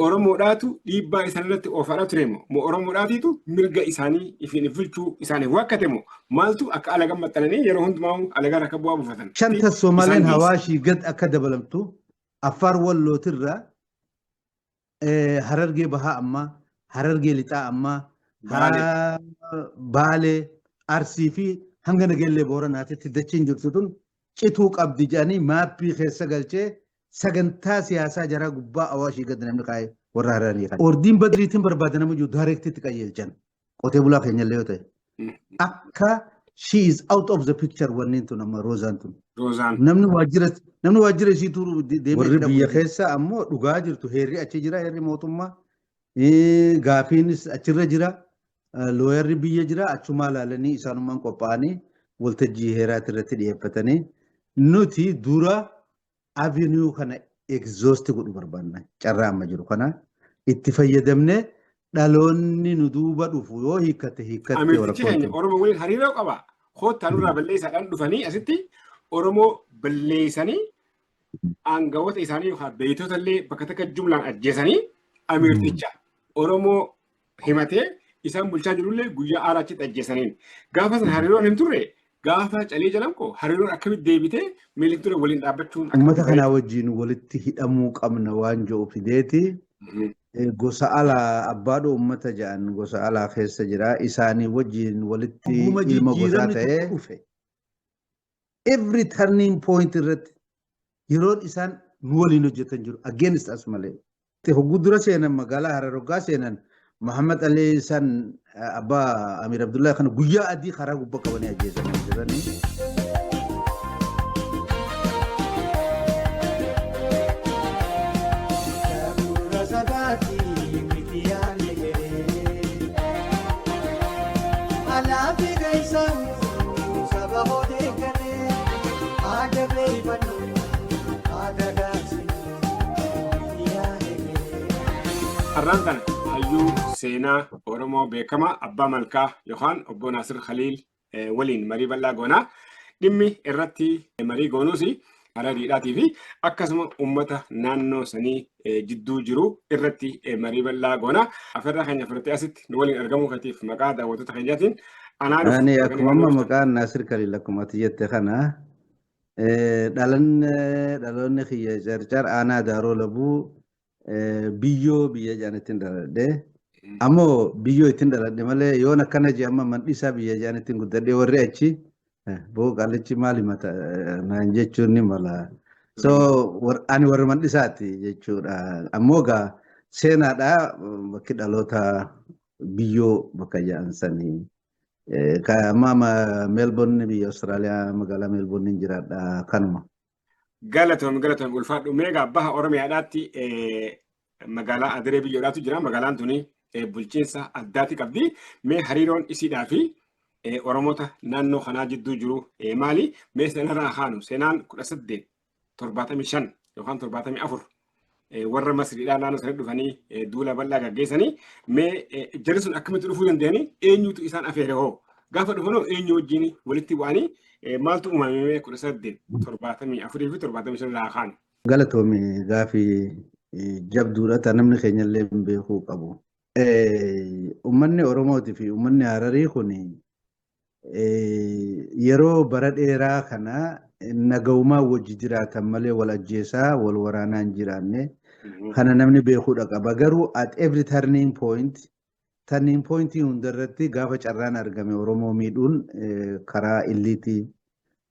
Oromoodhaatu dhiibbaa isaan irratti oofaadhaa ture moo moo Oromoodhaatiitu mirga isaanii ifiin if bulchuu isaaniif waakkate moo maaltu akka alagan maxxananii yeroo hundumaa alagaan akka bu'aa buufatan Shanta isaan Somaaleen geesse? Hawaashii gad akka dabalamtu Affaar Wallootirraa Harargee Bahaa ammaa, Harargee Lixaa ammaa, Baalee. Baalee, Arsii fi hanga Nageellee Booranaatitti dachiin jirtu tun cituu qabdi jedhanii maappii keessa galchee sagantaa siyaasaa jaraa gubbaa Awaashii gad namni kaa'e warra Hararii kana. Ordiin Badriitiin barbaada nama jiru daayireektiitti qajeelchan. Qotee bulaa keenyallee yoo ta'e. Akka she is out of the picture wanniin tun amma Roozaan tun. Roozaan. Namni waajjira isii turu deemee warri biyya keessa ammoo dhugaa jirtu heerri achi jira, heerri mootummaa gaafiinis achirra jira, looyarri biyya jira, achumaa laalanii isaanummaan qophaa'anii waltajjii heeraati irratti dhiyeeffatanii nuti dura avenue kana exhaust godhu barbaanna, carraa amma jiru kana itti fayyadamne dhaloonni nu duuba dhufu yoo hiikkate hiikkatte. Amirtichi rakkoon keenya tun. Oromoo waliin hariiroo qaba. Koottaa nurraa balleessaadhaan dhufanii asitti Oromoo balleessanii aangawoota isaanii yookaan beeytota illee bakka takka jumlaan ajjeesanii amirticha Oromoo himatee isaan bulchaa jirullee guyyaa aaraa achitti ajjeesaniin. Gaafa sana hariiroon hin turre, gaafa Calii Calanqoo hariiroon akkamitti deebitee miilli ture waliin dhaabbachuun Uummata kanaa wajjin walitti hidhamuu qabna waan jedhu fideeti. Gosa alaa abbaadho uummata jedhan gosa alaa keessa jira. Isaanii wajjin walitti Dhuguma ilma gosaa jijjiiramni ta'ee tokko dhufe. Every turning point irratti yeroon isaan nu waliin hojjetan jiru against us malee. Hogguu dura seenan magaalaa Harar hoggaa seenan Muhammad Ali san abbaa Amir Abdullahi kana guyyaa adii karaa gubbaa qabanii ajjeesan jiranii. Gurra sabaati miti yaadne jedhee. Alaafi keessa saba odeeffannee haada beeyfannu haada gaarsinu miti yaadne jedhee. Har'aan tana hayyuu seenaa Oromoo beekamaa Abbaa Malkaa yookaan Obbo Naasir Khaliil waliin marii bal'aa goonaa. Dhimmi irratti marii goonuus Harariidhaatii fi akkasuma uummata naannoo sanii jidduu jiru irratti marii bal'aa goonaa. Afeerraa keenya fudhattee asitti nu waliin argamuu keetiif maqaa daawwattoota keenyaatiin anaa dhufu. Ani akkuma amma maqaan Naasir Kaliil akkuma ati jette kana dhalanne dhaloonni kiyya Carcar aanaa Daaroo Labuu Biyyoo biyya jedhan ittiin dhaladhe. Ammoo biyyoo ittiin dhaladhe malee yoon akkana jee amma mandhisaa biyya jedhan ittiin guddadhe, warri achi boo qaallichi maal himata naan jechuun ni mala. So ani warra mandhisaati jechuudha. Ammoo gaa seenaadha, bakki dhaloota Biyyoo bakka jedhan sanii. Amma Meelboorni biyya Austraaliyaa magaalaa Meelboorni hin jiraadha kanuma. Galatoomi, galatoomi, ulfaadhu. Meegaa baha Oromiyaadhaatti magaalaa Adiree Biyyoodhaatu jira. Magaalaan tuni bulchiinsa addaati qabdi. Mee hariiroon isiidhaa fi Oromoota naannoo kanaa jidduu jiru maali? Mee seenarraa kaanu, seenaan 1875 yookaan 74 warra Masriidhaa naannoo sana dhufanii duula bal'aa gaggeessanii, mee jarri sun akkamitti dhufuu danda'anii? Eenyutu isaan afeere hoo? Gaafa dhufanoo eenyu wajjin walitti bu'anii? Maaltu uumame mee 1874 fi 75 irraa kaanu? Galatoomi, gaafii jabduudha ta namni keenya illee beekuu qabu. Uummanni Oromootii fi uummanni Hararii kun yeroo bara dheeraa kana nagaumaa wajji jiraatan malee wal ajjeesaa wal waraanaa hin jiraanne. Kana namni beekuudha qaba. Garuu at every turning point, turning pointii hundarratti gaafa carraan argame Oromoo miidhuun karaa illiitii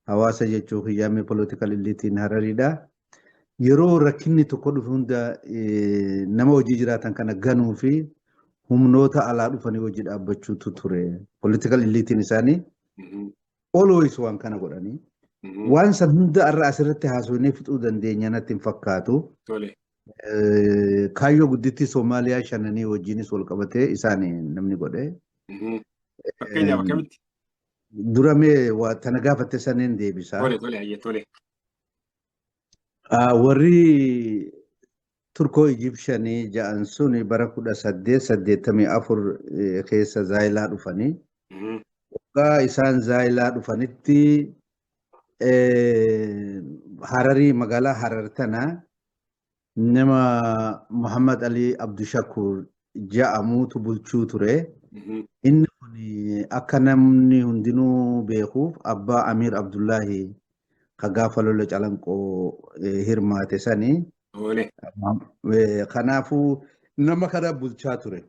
hawaasa jechuu kiyyaame political illiitiin Harariidha. Yeroo rakkinni tokko dhufe hunda nama hojii jiraatan kana ganuu fi humnoota alaa dhufanii hojii dhaabbachuutu ture. Political illiitiin isaanii always waan kana godhanii. Waan san hunda irra asirratti haasofnee fixuu dandeenya natti hin fakkaatu. Kaayyoo guddittii Soomaaliyaa shananii wajjinis wal qabatee isaan namni godhe. Fakkeenyaaf akkamitti? Dura mee waa tana gaafatte saniin deebisa. Tole, hayyee, tole. Warri Turkoo Ijipshanii ja'an sun bara 1884 keessa Zaayilaa dhufanii. Waggaa isaan Zaayilaa dhufanitti Hararii magaalaa Harar tana Nama Muhammad Ali Abdushakur ja'amuutu bulchuu ture. Inni kun akka namni hundinuu beekuuf abbaa Amiir Abdullaahi ka gaafa lola Calanqoo hirmaate sani. Kanaafuu nama kana bulchaa ture.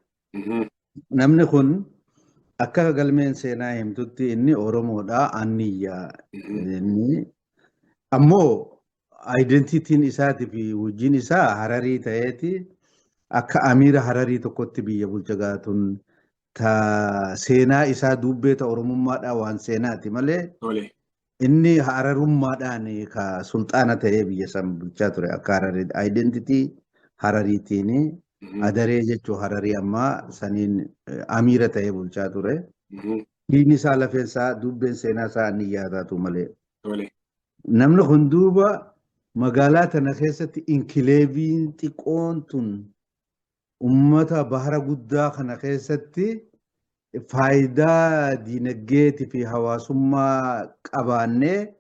Namni kun akka galmeen seenaa himtutti inni Oromoodha, Anniyyaa. Inni ammoo identityn isaatii fi hojiin isaa Hararii ta'eeti akka amiira Hararii tokkotti biyya bulcha. Gaatuun ta seenaa isaa duubbee ta Oromummaadhaa waan seenaati malee inni Hararummaadhaan ka sulxaana ta'ee biyya san bulchaa ture akka Hararii identity Harariitiin, Adaree jechuun Hararii ammaa saniin amiira ta'ee bulchaa ture. Dhiigni isaa, lafeen isaa, duubbeen seenaa isaa ni yaadatu malee. Namni kun duuba magaalaa tana keessatti enclaveiin xiqqoon tun ummata bahara guddaa kana keessatti faayidaa diinagdeetii fi hawaasummaa qabaannee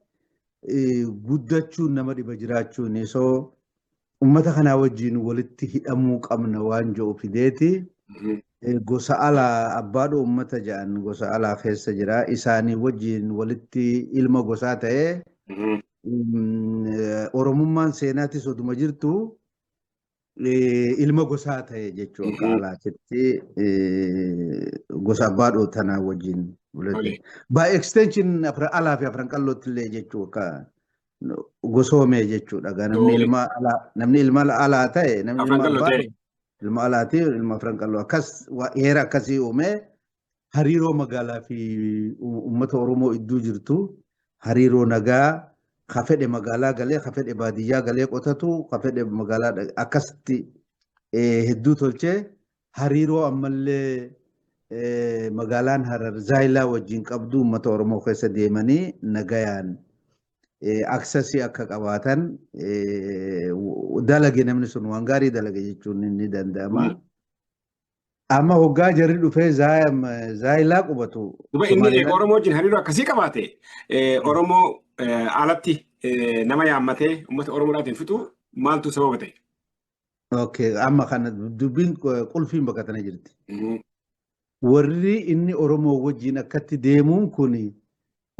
guddachuun nama dhiba jiraachuun, so ummata kanaa wajjin walitti hidhamuu qabna waan jedhu fideeti. Gosa alaa abbaadho ummata jedhan gosa alaa keessa jira. Isaanii wajjin walitti ilma gosaa ta'ee Oromummaan seenaatis oduma jirtu ilma gosaa ta'e jechuu akka alaatitti gosa abbaadhoo tanaa wajjin walitti. By extension Afran Alaa fi Afran Qallootti illee jechuu akka gosoomee jechuudha. Namni ilma alaa, namni ilma alaa ta'e, namni ilma abbaa ilma alaati, ilma Afran Qalloo akkas heera akkasii uumee hariiroo magaalaa fi uummata Oromoo iddoo jirtu, hariiroo nagaa, ka fedhe magaalaa galee, ka fedhe baadiyyaa galee qotatu, ka fedhe magaalaa akkasitti hedduu tolchee, hariiroo ammallee magaalaan Harar Zaayilaa wajjin qabdu uummata Oromoo keessa deemanii nagayaan accessii akka qabaatan dalage. Namni sun waan gaarii dalage jechuun ni danda'ama. Amma hoggaa jarri dhufee Zaayilaa qubatu. Duba inni eega Oromoo wajjin hariiroo akkasii qabaate, Oromoo alatti nama yaammatee uummata Oromoodhaatiin fixuu maaltu sababa ta'e? Okay, amma kana dubbiin qulfiin bakka tana jirti. Warri inni Oromoo wajjin akkatti deemuun kun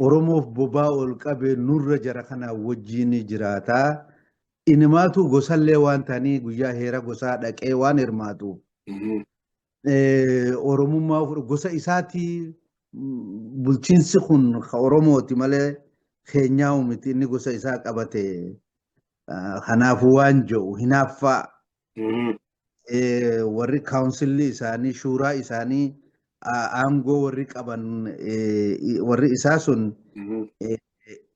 Oromoof bobaa ol qabee nurra jara kanaa wajjin jiraataa. Inimaatu gosallee waan ta'anii guyyaa heera gosaa dhaqee waan hirmaatuuf. Oromummaa gosa isaatii, bulchiinsi kun ka Oromooti malee keenyaa miti, inni gosa isaa qabate. Kanaafuu waan jedhu hinaaffaa warri councilli isaanii, shuuraa isaanii, aangoo warri qaban, warri isaa sun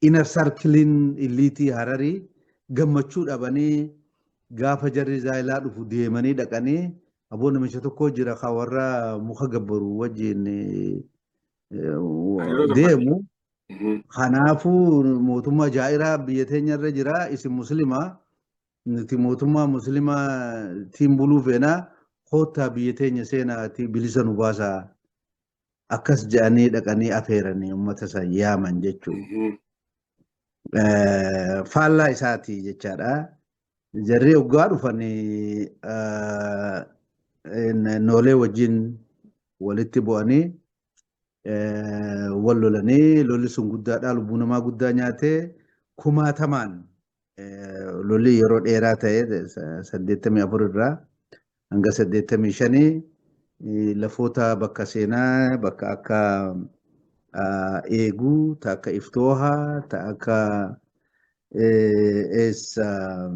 inner circleiin eliteii Hararii gammachuu dhabanii gaafa jarri Zaayilaa dhufu deemanii dhaqanii, aboo namicha tokko jira ka warra muka gabbaru wajjin deemu. Kanaafuu mootummaa jaa'iraa biyya teenya irra jira, isin muslimaa, nuti mootummaa muslimaa tiin buluu feenaa, koottaa biyya teenya seenaati bilisa nu baasaa akkas jedhanii dhaqanii afeeranii uummata san yaaman jechuudha. Faallaa isaati jechaadha. Jarri hoggaa dhufanii Noolee wajjin walitti bu'anii wal lolanii, lolli sun guddaadha, lubbuu namaa guddaa nyaatee, kumaatamaan lolli yeroo dheeraa ta'e 84 irraa hanga 85 lafoota bakka seenaa, bakka akka Eeguu, ta akka Iftoohaa, ta akka eessa,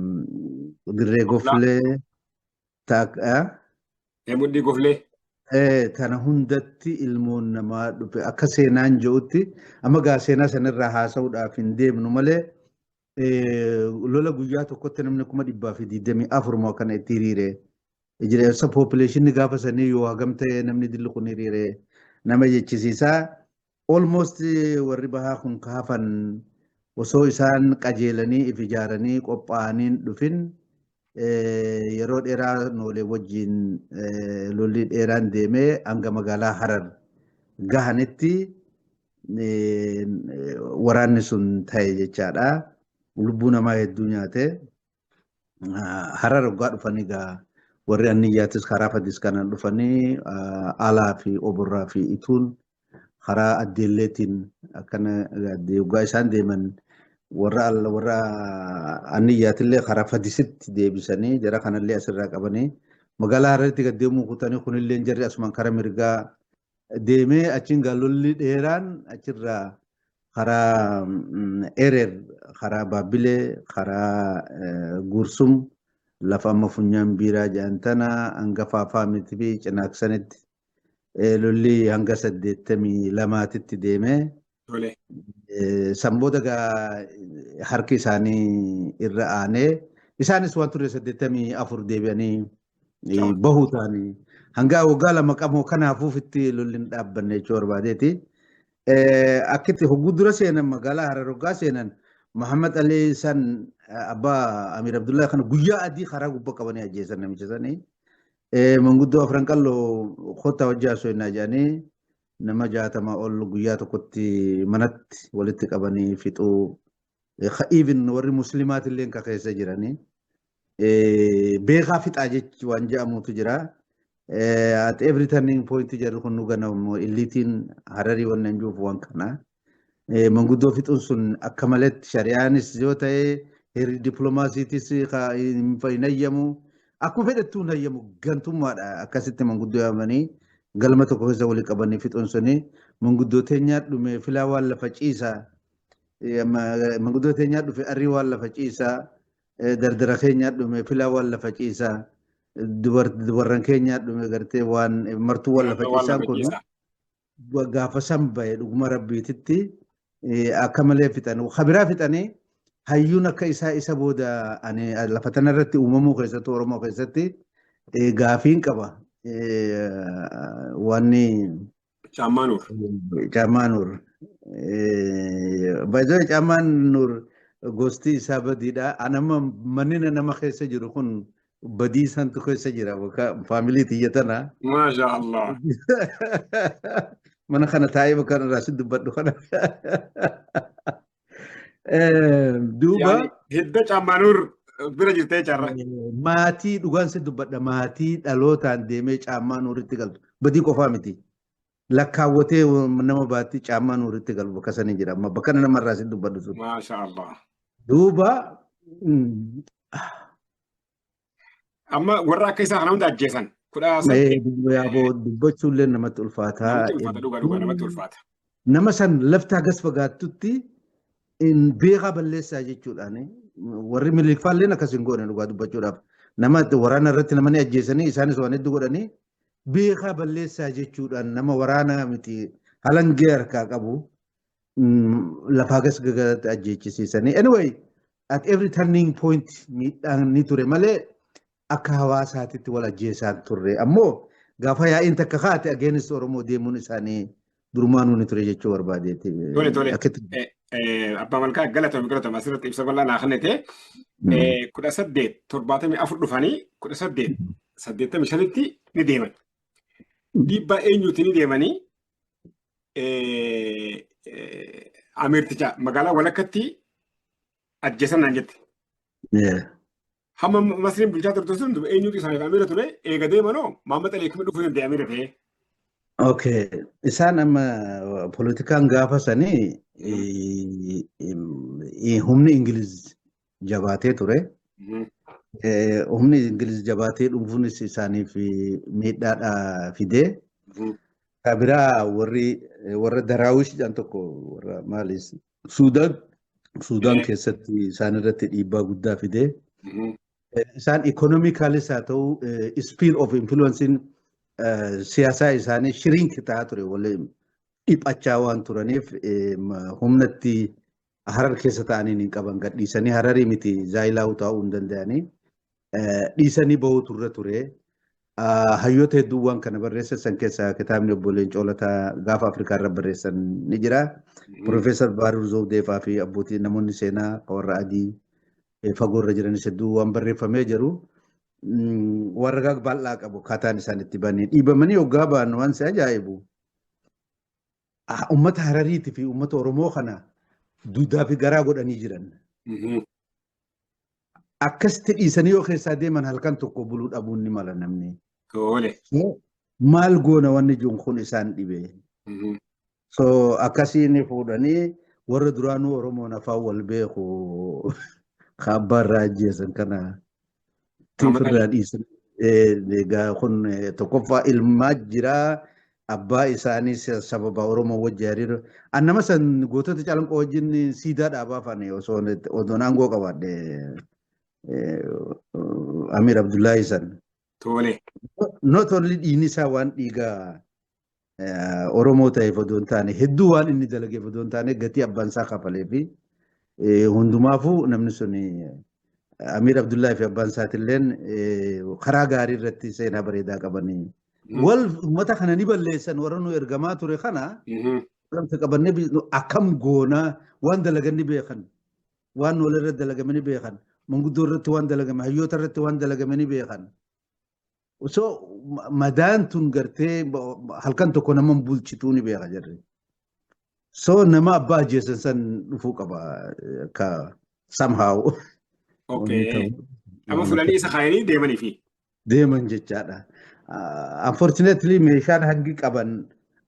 Dirree Goflee, ta akka Mudhii Goflee. Tana hundatti ilmoon namaa dhufe akka seenaan jedhutti. Amma gaa seenaa sanarraa haasa'uudhaaf hin deemnu malee lola guyyaa tokkotti namni 124,000 moo akkana itti hiriire. Jireessa populationni gaafa sanii yoo hagam ta'e namni dilli kun hiriire nama jechisiisaa. Almost warri bahaa kun kaafan osoo isaan qajeelanii if ijaaranii qophaa'anii dhufin yeroo dheeraa Noolee wajjin lolli dheeraan deemee hanga magaalaa Harar gahanitti waraanni sun ta'e jechaadha. Lubbuu namaa hedduu nyaate. Harar waggaa dhufanii egaa warri anniyyaatis karaa Fadis kanaan dhufanii, Alaa fi Oborraa fi Ituun karaa Addeelleetiin akkana waggaa isaan deeman, warra anniyyaatillee karaa Fadisitti deebisanii, jara kanallee asirraa qabanii magaalaa Hararitti gad deemuu kutanii. Kunillee jarri asumaan karaa mirgaa deemee achiin gaalolli dheeraan achirraa karaa Erer, karaa Baabbilee, karaa Gursum, lafa amma Funyaan Biiraa jedhan tana hanga Faafaamitti fi Cinaaksanitti lolli hanga 82tti deemee san booda gaa harki isaanii irra aanee isaanis waan ture 84 deebi'anii bahuu ta'anii hanga waggaa 2 qamoo kanaafuufitti lolli hin dhaabbanne jechuu barbaadeeti. Akkitti hogguu dura seenan, magaalaa Harar hoggaa seenan, Muhammad Ali san abbaa Amir Abdullahi kana guyyaa adii karaa gubbaa qabanii ajjeesan namicha sanii. Manguddoo Afran Qalloo kottaa hojii haasofnaa jedhanii nama 60 ol guyyaa tokkotti manatti walitti qabanii fixuu. Even warri muslimaatillee ka keessa jiranii. Beekaa fixaa jechi waan jedhamutu jira. At every turning point jedhu kun nu ganamu illiitiin Hararii wannan jiruuf waan kana. Manguddoo fixuun sun akka maletti shari'aanis yoo ta'e, heerri dippiloomaasiitis hin hayyamu. Akkuma fedhattuu hin hayyamu, gantummaadha akkasitti manguddoo yaamanii galma tokko keessa walii qabanii fixuun suni. Manguddoo teenyaa dhume filaa waan lafa ciisaa. Manguddoo teenyaa dhufe arrii waan lafa ciisaa. Dardara keenyaa dhume filaa waan lafa ciisaa. Dubarran keenyaa dhume gartee waan martuu waan lafa ciisaan kun gaafa san bahe dhuguma rabbiititti akka malee fixan. Kabiraa fixanii hayyuun akka isaa isa booda ani lafa tanarratti uumamuu keessatti Oromoo keessatti gaafiin qaba. Wanni Caammaa Nuur. Caammaa Nuur. Baay'ee Caammaan Nuur gosti isaa badiidha. Anama manni nama keessa jiru kun badii santu keessa jira. Faamilii tiyya tana. Maasha Allah. Mana kana taa'ee bakka irraa si dubbadhu kana. Duuba. Hidda Caammaa Nuur bira jirtee carra. Maatii dhugaan si dubbadha, maatii dhalootaan deemee Caammaa Nuuritti galtu. Badii qofaa miti. Lakkaawwatee nama baatti Caammaa Nuuritti galu bakka sanii jira. Amma bakka namarraa si dubbadhu sun. Maasha Allah. Duuba. Amma warra akka isaa kana hunda ajjeesan. 18. Yaaboo dubbachuullee namatti ulfaataa. Namatti ulfaata, dhugaa dhugaa namatti ulfaata. Nama san lafti hagas fagaattutti beekaa balleessaa jechuudhaan warri Miliikfaalleen akkas hin goone. Dhugaa dubbachuudhaaf nama waraana irratti nama ni ajjeesanii, isaanis waan hedduu godhanii, beekaa balleessaa jechuudhaan nama waraana miti halangee harkaa qabu lafa hagas gagatti ajjeechisiisanii. Anyway, at every turning point miidhaan ni ture malee akka hawaasaatitti wal ajjeesaan turre. Ammoo gaafa yaa'iin takka kaate against Oromoo deemuun isaanii durumaanuu ni ture jechuu barbaadeeti. Tole tole. Abbaa Malkaa, galatoomi galatoomi, asirratti ibsa bal'aa naa kennite. 1874 dhufanii 1885tti ni deeman. Dhiibbaa eenyuuti ni deemanii? Ameerticha magaalaa walakkatti ajjeesan naan jette. Hamma Masriin bulchaa turte sun eenyutu isaaniif amiira ture? Eega deemanoo Mahammad Ali akkamitti dhufuu danda'e amiira ta'ee? Okay. Isaan amma poolitikaan gaafa sanii humni Ingiliz jabaatee ture. Humni Ingiliz jabaatee dhufuunis isaaniif miidhaadha fidee. Kabiraa warri warra Daraawish jedhan tokko warra maalis Suudaan keessatti isaan irratti dhiibbaa guddaa fidee. Isaan economicalis haa ta'u, sphere of influence siyaasaa isaanii shrink ta'aa ture, waliin dhiphachaa waan turaniif humnatti Harar keessa ta'anii hin qaban, gadhiisanii Hararii miti Zaayilaa'uu taa'uu hin danda'anii, dhiisanii bahuu turre ture. Hayyoota hedduu waan kana barreessan san keessaa kitaabni obbo Leencoo Lataa gaafa Afrikaa irra barreessan ni jira. Profeesar Baaruu Zawdeefaa fi abbootii namoonni seenaa warra adii fagoo irra jiranis hedduu waan barreeffamee jiru. Warra bal'aa qabu akkaataan isaan itti banii dhiibamanii hoggaa ba'an waan si ajaa'ibu. Uummata Harariitii fi uummata Oromoo kana duudaa fi garaa godhanii jiran. Akkasitti dhiisanii yoo keessaa deeman halkan tokko buluu dhabuun ni mala namni. Tole. Maal goona wanni jiru kun isaan dhibe. So akkasiin fuudhanii warra duraanuu Oromoon afaan wal beeku ka abbaa irraa ajjeesan kana ofirraa dhiisan. Egaa kun tokkoffaa ilmaa jiraa, abbaa isaanii sababa Oromoo wajji hariiroo. An nama san gootota Calanqoo wajjin siidaa dhaabaa faane osoo odoon aangoo qabaadhe, Amir Abdullahi san. Tole. Not only dhiigni isaa waan dhiigaa Oromoo ta'eef odoo hin taane, hedduu waan inni dalageef odoo hin taane, gatii abbaan isaa kafalee fi hundumaafuu namni sun Amir Abdullahi fi abbaan isaatilleen karaa gaarii irratti seenaa bareedaa qabanii. Wal uummata kana ni balleessan, warra nu ergamaa ture kana wanta qabannee akkam goonaa, waan dalagan ni beekan, waan walirra dalagame ni beekan, manguddoo irratti waan dalagame, hayyoota irratti waan dalagame ni beekan. So madaan tun gartee halkan tokko nama bulchituu ni beeka jarri. So nama abbaa ajjeesan san dhufuu qaba akka somehow. Okay. Amma fuudhanii isa kaayanii deemanii fi. Deeman jechaadha. Unfortunately meeshaan hangi qaban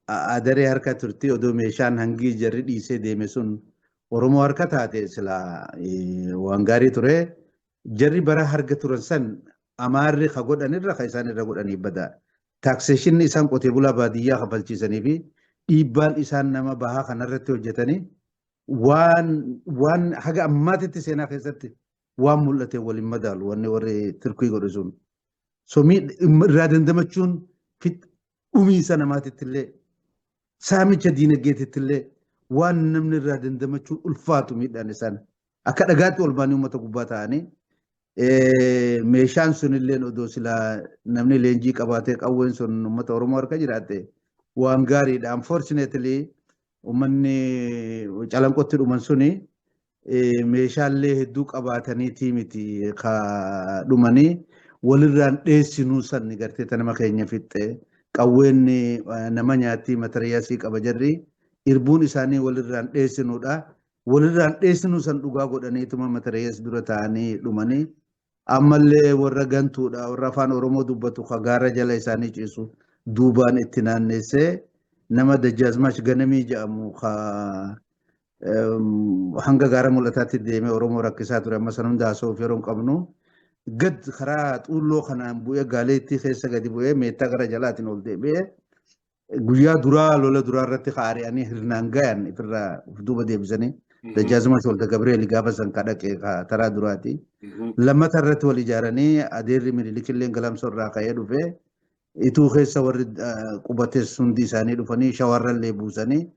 Adaree harka turti. Odoo meeshaan hangi jarri dhiisee deeme sun Oromoo harka taate silaa waan gaarii ture. Jarri bara harka turan san Amaarri ka godhan irra ka isaan irra godhanii badaa. Taxationni isaan qotee bulaa baadiyyaa kafalchiisanii fi dhiibbaan isaan nama bahaa kanarratti hojjetanii waan haga ammaatitti seenaa keessatti waan mul'ate waliin madaalu wanni warri Turkii godhu sun. So irraa dandamachuun dhumiinsa namaatitti illee, saamicha diinagdeetitti illee, waan namni irraa dandamachuun ulfaatu miidhaan isaan akka dhagaatti ol baanii uummata gubbaa ta'anii meeshaan sun illee odoo silaa namni leenjii qabaatee qawween sun uummata Oromoo harka jiraatte waan gaariidha. Unfortunately uummanni Calanqotti dhuman suni meeshaalee hedduu qabaataniitii miti ka dhumanii. Walirraan dheessinuu san gartee ta nama keenya fixxe, qawween nama nyaatti, matariyaasii qaba jarri, irbuun isaanii walirraan dheessinuudha. Walirraan dheessinuu san dhugaa godhaniituma matariyaas dura ta'anii dhumanii. Ammallee warra gantuudha, warra afaan Oromoo dubbatu ka gaara jala isaanii ciisu duubaan itti naanneessee nama Dajjaazmaash Ganamii jedhamu ka hanga gaara Mul'ataatti deemee Oromoo rakkisaa ture, amma san hunda haasa'uuf yeroo hin qabnu. Gad karaa Xuulloo kanaan bu'ee Gaaleettii keessa gadi bu'ee Meettaa gara jalaatiin ol deebi'ee guyyaa duraa lola duraa irratti kaari'anii hirnaan gayan ifirraa of duuba deebisanii Dajjaazmaash Walda Gabreeli gaafa san kadhaqe taraa duraati. Lammata irratti wal ijaaranii adeerri Minilikillee Galamsoo irraa ka'ee dhufee Ituu keessa warri qubates hundi isaanii dhufanii Shawarrallee buusanii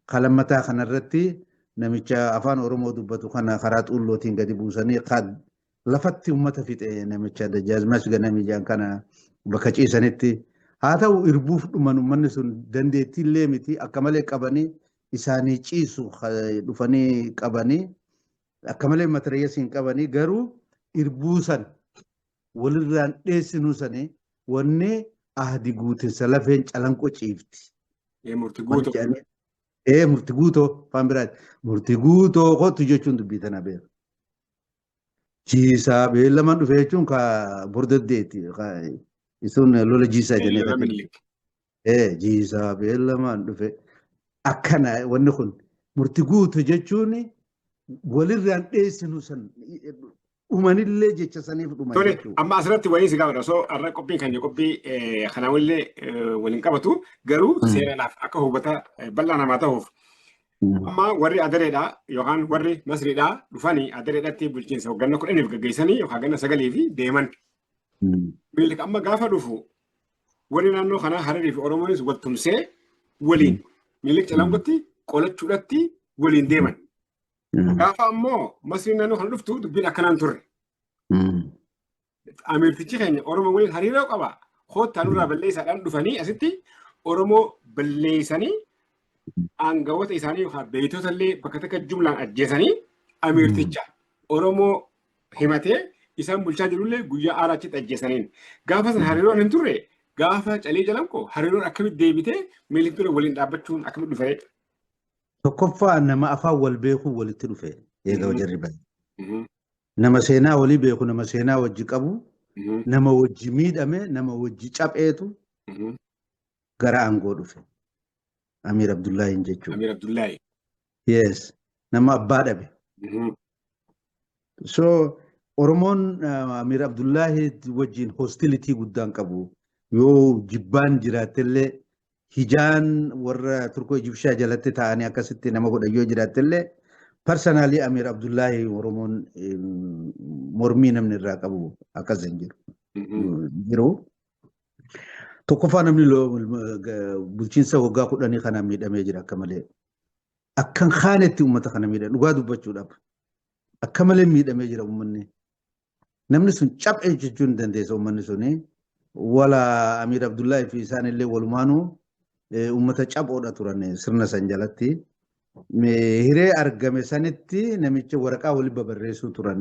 kalammataa kanarratti namicha afaan Oromoo dubbatu kana karaa Xuullootiin gadi buusanii lafatti uummata fixe, namicha Dajjaazmaash Ganamii jedhan kana bakka ciisanitti. Haa ta'u, irbuuf dhuman uummanni sun dandeettiillee miti, akka malee qabanii isaanii ciisu dhufanii qabanii akka malee matarayyasiin qabanii, garuu irbuu san walirraan dheessinuu sanii wanni ahdi guutinsa lafeen Calanqo ciifti. Murti guutuu. Ee, murti guutoo afaan biraati. Murti guutoo kottu jechuun dubbii tana beeku. Jiisaa beellamaan dhufe jechuun ka bordoddeeti. Isuun lola jiisaa jennee. Ee, jiisaa beellamaan dhufe. Akkana wanni kun murti guutu jechuun walirraan dheessinu san dhumanillee jecha saniif dhuman Tole, jechuudha. Amma asirratti wayii si gaafadha. Osoo har'a qophiin keenya qophii kanaa walillee waliin qabatu, garuu seeraadhaaf akka hubata bal'aa namaa ta'uuf. Amma warri Adareedhaa yookaan warri Masriidhaa dhufanii Adareedhaatti bulchiinsa waggaa 10f gaggeessanii yookaan ganna 9 fi deeman. Minilik amma gaafa dhufu warri naannoo kanaa Hararii fi Oromoonis wal tumsee waliin Minilik Calanqotti qolachuudhatti waliin deeman. Gaafa ammoo Masriin naannoo kana dhuftu dubbiin akkanaan turre. Ameertichi keenya Oromoo waliin hariiroo qaba. Koottaa nurraa balleessaadhaan dhufanii asitti Oromoo balleessanii aangawoota isaanii yookaan beeytota illee bakka takka jumlaan ajjeesanii ameerticha Oromoo himatee isaan bulchaa jirullee guyyaa aaraa achitti ajjeesaniin. Gaafa sana hariiroon hin turre, gaafa Calii Calanqoo hariiroon akkamitti deebitee Minilik dura waliin dhaabbachuun akkamitti dhufee? Tokkoffaa nama afaan wal beekuu walitti dhufe eega jarri bahe. Nama seenaa walii beeku, nama seenaa wajji qabu, nama wajji miidhame, nama wajji capheetu gara aangoo dhufe. Amiir Abdullaahiin jechuudha. Amiir Abdullaahi. Yes. Nama abbaa dhabe. So Oromoon Amiir Abdullaahi wajjin hostility guddaan qabu. Yoo jibbaan jiraattellee, hijaan warra Turkoo Ijibshaa jalatti ta'anii akkasitti nama godhan yoo jiraattellee, personally Amiir Abdullaahi Oromoon mormii namni irraa qabu akkas hin jiru. Jiru. Tokkoffaa, namni bulchiinsa waggaa 10 kanaan miidhamee jira akka malee. Akkan kaanetti uummata kana miidha, dhugaa dubbachuudhaaf. Akka malee miidhamee jira uummanni. Namni sun caphee jechuu hin dandeessa uummanni suni. Wala Amiir Abdullaahi fi isaan illee walumaanuu uummata caphoodha turan sirna san jalatti. Hiree argame sanitti namicha waraqaa waliin babarreessuu turan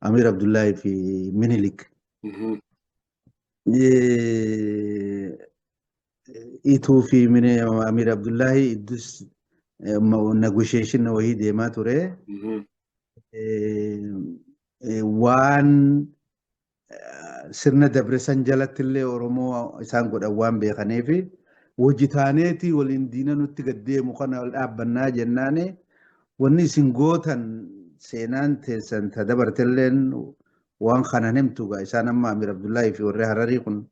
Amiir Abdullaahi fi Minilik. Ituu fi Amiir Abdullaahi iddus negotiation wayii deemaa ture. Waan sirna dabre san jalatti illee Oromoo isaan godhan waan beekaniif, hojii taaneeti waliin diina nutti gaddeemu kana wal dhaabbannaa jennaani, wanni isin gootan seenaan teessan ta dabartelleen waan kana himtu gaa. Isaan amma Amir Abdullahi fi warri Hararii kun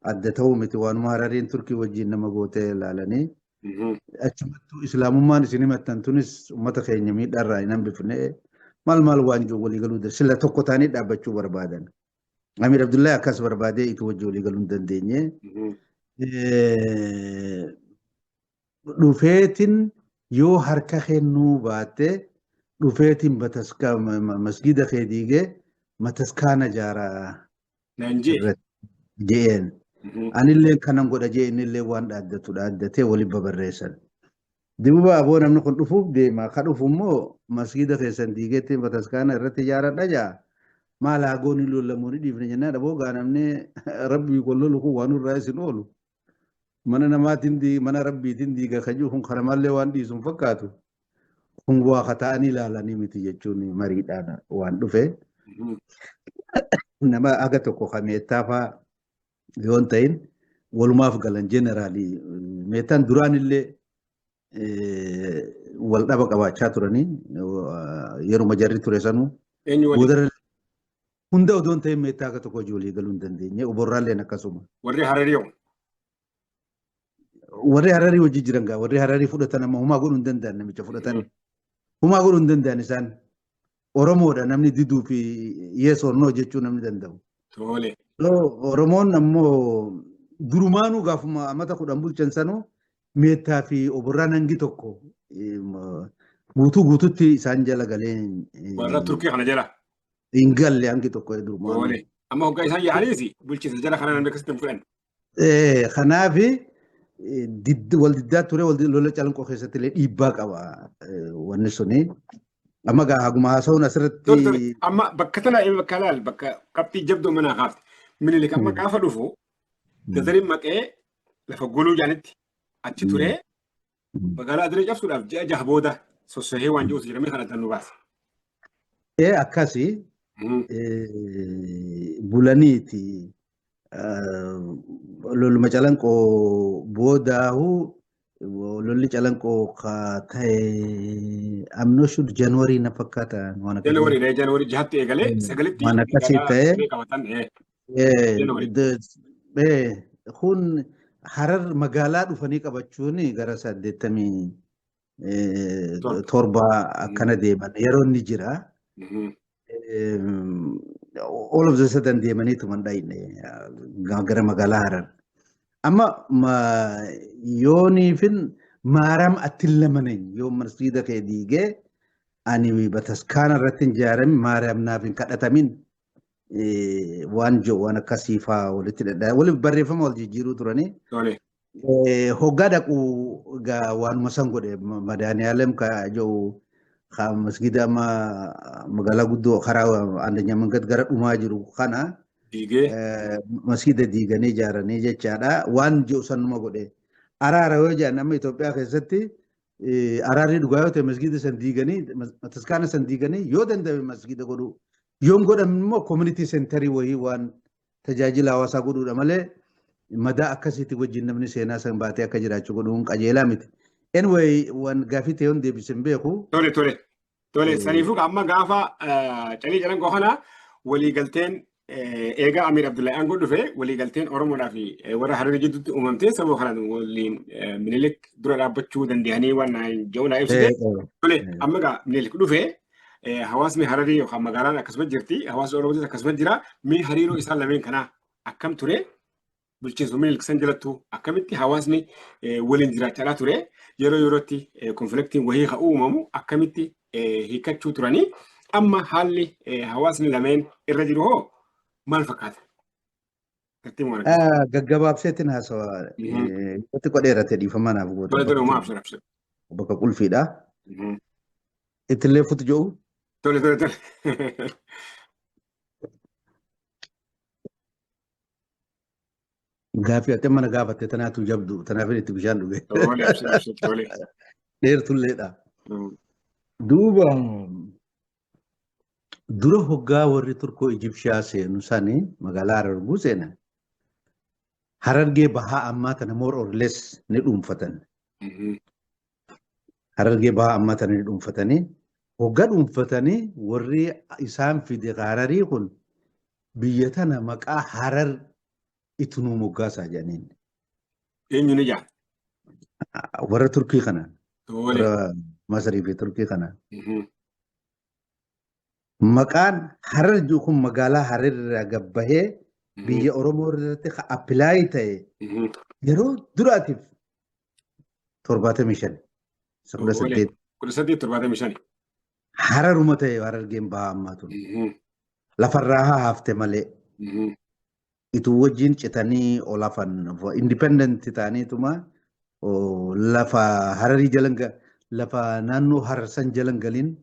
adda ta'uu miti, waanuma Harariin Turkii wajjin nama gootee ilaalanii achumattuu islaamummaan isin himattan tunis uummata keenya miidhaarraa hin hambifne, maal maal waan jiru walii galuu, sila tokko ta'anii dhaabbachuu barbaadan. Amir Abdullahi akkas barbaadee itu wajji walii galuu hin dandeenye. Dhufeetin yoo harka kennuu baatte, dhufeetin bataska masgida kee diigee mataskaana jaaraa Naan jee. Je'een. Anillee kanan godha jee, innillee waan dhaaddatu dhaaddatee waliin babarreessan. Dibuba aboo, namni kun dhufuuf deema. Ka dhufu immoo masgida keessan diigeetti bataskaana irratti ijaaradha jaa. Maal haa gooni, lollamoo ni dhiifne jennaan, aboo gaa, namni rabbii kun lolu kun waan irraa isin oolu. Mana namaatiin, mana rabbiitiin diiga kan jiru kun kana mallee waan dhiisu hin fakkaatu. Kun waa ka ta'anii ilaalanii miti jechuun mariidhaan waan dhufe. Nama aga tokko ka meettaa fa'aa yoo hin ta'in walumaaf galan. Generally meettaan duraan illee wal dhaba qabaachaa turanii yeruma jarri ture sanuu. Eenyu waliin? Boodarra hunda odoo hin ta'in meettaa akka tokko hojii walii galuu hin dandeenye. Oborraalleen akkasuma. Warri Hararii hoo? Warri Hararii hojii jiran gaa, warri Hararii fudhatan amma humaa godhuu hin danda'an, namicha fudhatan. Humaa godhuu hin danda'an isaan. Oromoodha namni diduu fi yes or no jechuu namni danda'u. Tole. Oromoon ammoo durumaanuu gaafuma amata 10 bulchan sanuu meettaa fi oborraan hangi tokko guutuu guututti isaan jala galee Warra Turkii kana jala. Hin galle hangi tokko durumaanuu. Tole. Amma hoggaa isaan yaa'aniis bulchiinsa jala kana namni akkasitti hin fudhanne. Kanaafi wal diddaa ture, wal lola Calanqoo keessatti illee dhiibbaa qaba wanni suni. Amma gaa haguma haasa'uun Tole tole. Asirratti. Amma bakka tana bakka laal, bakka qabxii jabduu manaa kaafte. Minilik amma gaafa dhufu Dazariin maqee lafa goluu jaanitti achi turee magaalaa Adiree cabsuudhaaf ji'a 6 booda sossohee waan jiruutu jedhamee kan adda nu baase. Akkasi bulaniiti loluma Calanqoo boodaahu, lolli Calanqoo ka ta'e amnoo should January na fakkaata waan akkasii. January January 6tti eegalee 9tti Waan akkasii magaalaa ta'e. Adiree qabatan. January. Kun Harar magaalaa dhufanii qabachuun gara saddeettamii torba. torba akkana deeman yeroo inni jira. All of the sudden deemanii tuman dhayne gara magaalaa Harar. Amma yooniifin maaram attin lamanen yoo masjiida kee diigee ani bataskaana irratti hin ijaarame, maariyaam naaf hin kadhatamin waan jiru waan akkasii faa walitti dhadhaa waliif barreeffama wal jijjiiruu turanii. Tole. Hoggaa dhaqu egaa waanuma san godhe. Madaaniyaalem ka jiru ka masgida amma magaalaa guddoo karaa Andanya Mangad gara dhumaa jiru kana Diigee. Masgida diiganii ijaaranii jechaadha. Waan jiru sanuma godhe. Araara yoo jedhan, amma Itoophiyaa keessatti araarri dhugaa yoo ta'e masgida san diiganii, bataskaana san diiganii yoo danda'ame masgida godhuu. Yoon godhamne immoo community centerii wayii waan tajaajila hawaasaa godhuudha malee madaa akkasiitti wajjin namni seenaa san baatee akka jiraachuu godhuun qajeelaa miti. Anyway, waan gaafii ta'e yoon deebise hin beeku. Tole tole. Tole saniifuu amma gaafa calii calanqoo kana waliigalteen eega Amiir Abdullahi aangoo dhufe waliigalteen Oromoodhaa fi warra Hararii jidduutti uumamtee sababa kanaan waliin Minilik dura dhaabbachuu danda'anii waan jedhu naa ibsite. Tole amma egaa Minilik dhufe hawaasni Hararii yookaan magaalaan akkasuma jirti hawaasni Oromootis akkasuma jira mee hariiroo isaan lameen kanaa akkam ture bulchiinsa Minilik san jalattu akkamitti hawaasni waliin jiraachaa ture yeroo yerootti konfliktiin wayii haa uumamu akkamitti hiikkachuu turanii amma haalli hawaasni lameen irra jiru hoo maal fakkaata? Gaggabaabseetiin haasawa. Itti qodheerate dhiifama naaf goota. Tole tole abshir abshir. Bakka qulfiidha. Ittillee futu jiru. Tole tole tole. Gaaffii ati mana gaafatte tanaatu jabdu tanaaf itti bishaan dhuge. Tole abshir abshir tole. Dheertulleedha. Duuba dura hoggaa warri Turkoo Ijibshiyaa seenu sani magaalaa Hararguu seenan. Harargee bahaa ammaa tana more or less ni dhuunfatan. Harargee bahaa ammaa tana ni dhuunfatanii hoggaa dhuunfatanii warri isaan fide Hararii kun biyya tana maqaa Harar itti nuu moggaasaa jedhaniin. Eenyu ni jaa? Warra Turkii kana. Warra Masrii fi Turkii kana. Maqaan Harar jiru kun magaalaa Harar irraa gabbahee biyya Oromoo irratti apply ta'e yeroo duraatiif 75. 18. 1875. Hararuma ta'e Harargeen bahaa ammaa tun. Lafarraa haa hafte malee. Ituu wajjin citanii ol hafan independent ta'aniituma lafa Hararii jalan lafa naannoo Hararsan jalan galin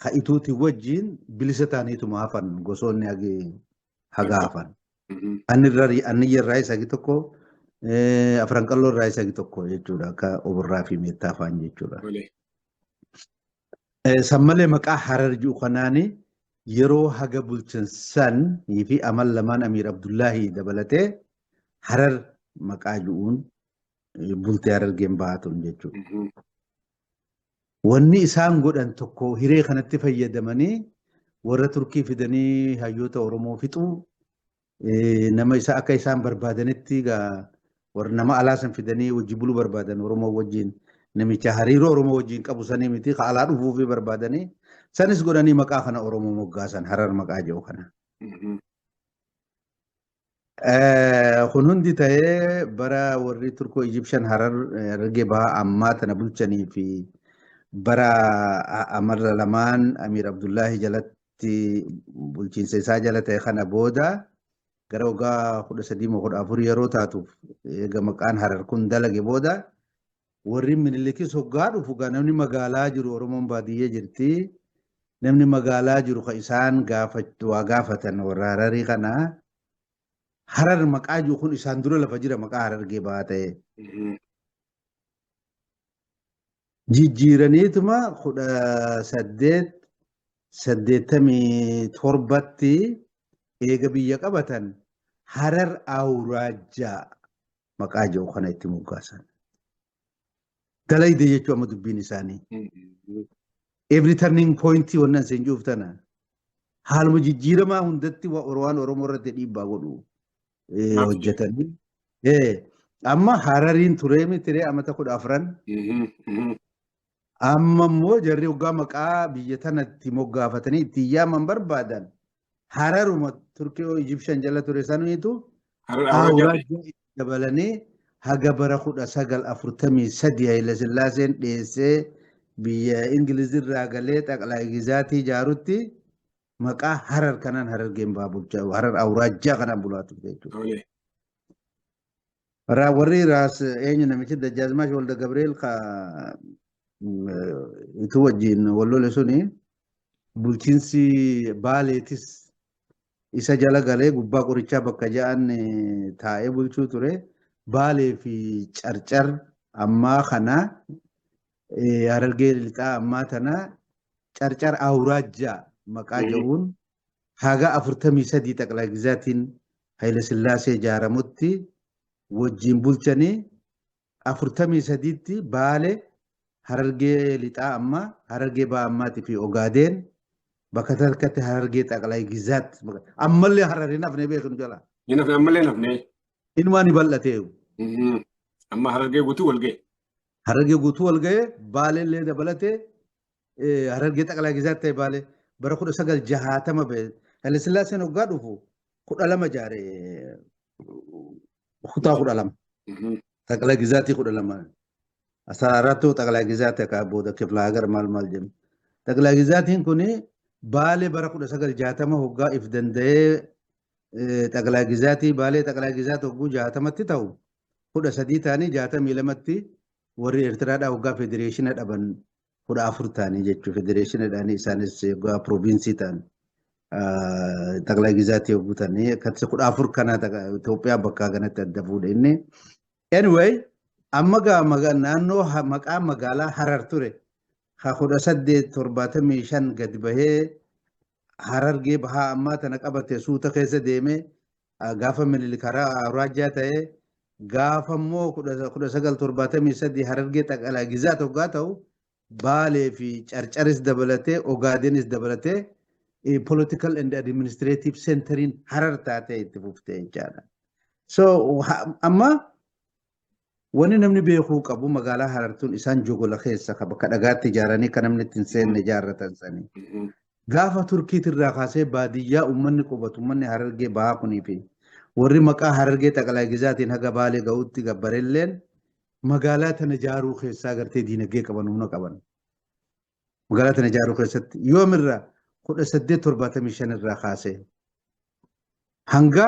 ka ituuti wajjin bilisa ta'aniituma hafan gosoonni haga hafan. Anniyya irraa isa tokko afran qalloo irraa isa tokko jechuudha akka oborraa fi meettaa afaan jechuudha. San malee maqaa Harar jiru kanaani yeroo haga bulchan san fi amal lamaan Amiir Abdullahi dabalatee Harar maqaa jiruun bultee Harargeen bahatun jechuudha. Wanni isaan godhan tokko hiree kanatti fayyadamanii warra Turkii fidanii hayyoota Oromoo fixuu nama isa akka isaan barbaadanitti warra nama alaa san fidanii wajji buluu barbaadan Oromoo wajjin namicha hariiroo Oromoo wajjin qabu sanii miti ka alaa dhufuufii barbaadanii sanis godhanii maqaa kana Oromoo moggaasan Harar maqaa jedhu kana. Kun hundi ta'ee bara warri Turkoo Egyptian Harar Harargee bahaa ammaa tana bulchanii fi bara amarra lamaan Amiir Abdullaahi jalatti bulchiinsa isaa jala ta'e kana booda gara waggaa 13 moo 14 yeroo taatuuf eega maqaan Harar kun dalage booda warri Minilikis hoggaa dhufu gaa namni magaalaa jiru Oromoon baadiyyee jirti. Namni magaalaa jiru ka isaan waa gaafatan warra Hararii kana Harar maqaa jiru kun isaan dura lafa jira maqaa Harargee bahaa ta'e. Jijjiiraniituma 1887tti eega biyya qabatan Harar Awuraajjaa maqaa jiru kana itti moggaasan. Dalayde jechuu amma dubbiin isaanii. Every turning point wannan isin juuf tana. Haaluma jijjiiramaa hundatti waan Oromoo irratti dhiibbaa godhu hojjetanii. Amma Harariin turee mitiree amata 14. Amma immoo jarri hoggaa maqaa biyya tanatti moggaafatanii ittiin yaaman barbaadan Hararuma Turkii Egyptian jala ture saniitu Awuraajjaa dabalanii haga bara 1943 Haayila Sillaaseen dhiyeessee biyya Ingiliz irraa galee xaqlaa gizaatii ijaarutti maqaa Harar kanaan Harargeen bahaa bulchaa Harar Awuraajjaa kanaan bulaa turte jechuudha. Warri raas eenyu namichi Dajjaazmaash Walda Gabriel ka ituu wajjin wal lole suni bulchiinsi Baaleetis isa jala galee gubbaa qorichaa bakka ja'an taa'ee bulchuu ture. Baalee fi Carcar ammaa kana Harargee lixaa ammaa tana Carcar Awuraajjaa maqaa jedhuun Haga 43 xaqlaa gizaatiin Haile Sillaasee ijaaramutti wajjin bulchanii, 43tti Baale, Harargee Lixaa ammaa, Harargee Ba'a ammaatii fi Ogaadeen bakka takkatti Harargee xaqlaa gizaat, ammallee Harar hin hafne, beeknu jala. Hin hafne, ammallee hin hafne. Inumaa ni bal'ateeyu. Amma Harargee guutuu wal ga'e. Harargee guutuu wal ga'e, Baalellee dabalatee Harargee xaqlaa gizaat ta'e. Baalee bara 1960 ba'e. Haile Sillaaseen hoggaa dhufu 12 jaare, kutaa 12. Xaqlaa gizaatii 12. 14ttoo xaqlaa gizaatii akka booda kifla hagar maal maal jennu. Xaqlaa gizaatiin kuni Baalee bara 1960 hoggaa if danda'ee, xaqlaa gizaatii Baalee xaqlaa gizaat hogguu 60tti ta'u 13 ta'anii, 62tti warri Eertiraadhaa hoggaa federeeshina dhaban 14 ta'anii jechuudha. Federeeshinadhaanii isaanis hoggaa provinsii ta'an, xaqlaa gizaatii hogguu ta'anii akkasi 14 kana Itoophiyaa bakka kanatti adda fuudhe inni. Anyway, amma gaa naannoo maqaa magaalaa Harar ture. Ha 1875 gadi bahee Harargee Bahaa ammaa tana qabate, suuta keessa deemee gaafa Minilik karaa Awuraajjaa ta'ee, gaafa immoo 1973 Harargee xaqalaa gizaat hoggaa ta'u, Baalee fi Carcaris dabalatee, Ogaadenis dabalatee, political and administrative centeriin Harar taatee itti fuftee jechaadha. So amma wanni namni beekuu qabu, magaalaa Harartuun isaan jogola keessa ka bakka dhagaatti ijaaranii kan namni ittiin seenne ijaarratan sanii. Gaafa Turkiitirraa kaasee baadiyyaa uummanni qubatu, uummanni Harargee Bahaa kunii fi warri maqaa Harargee xaqalaa gizaatiin haga Baalee ga'utti gabbarelleen magaalaa tana ijaaruu keessaa gartee diinagdee qaban, humna qaban. Magaalaa tana ijaaruu keessatti yoomirraa? 1875 irraa kaasee hanga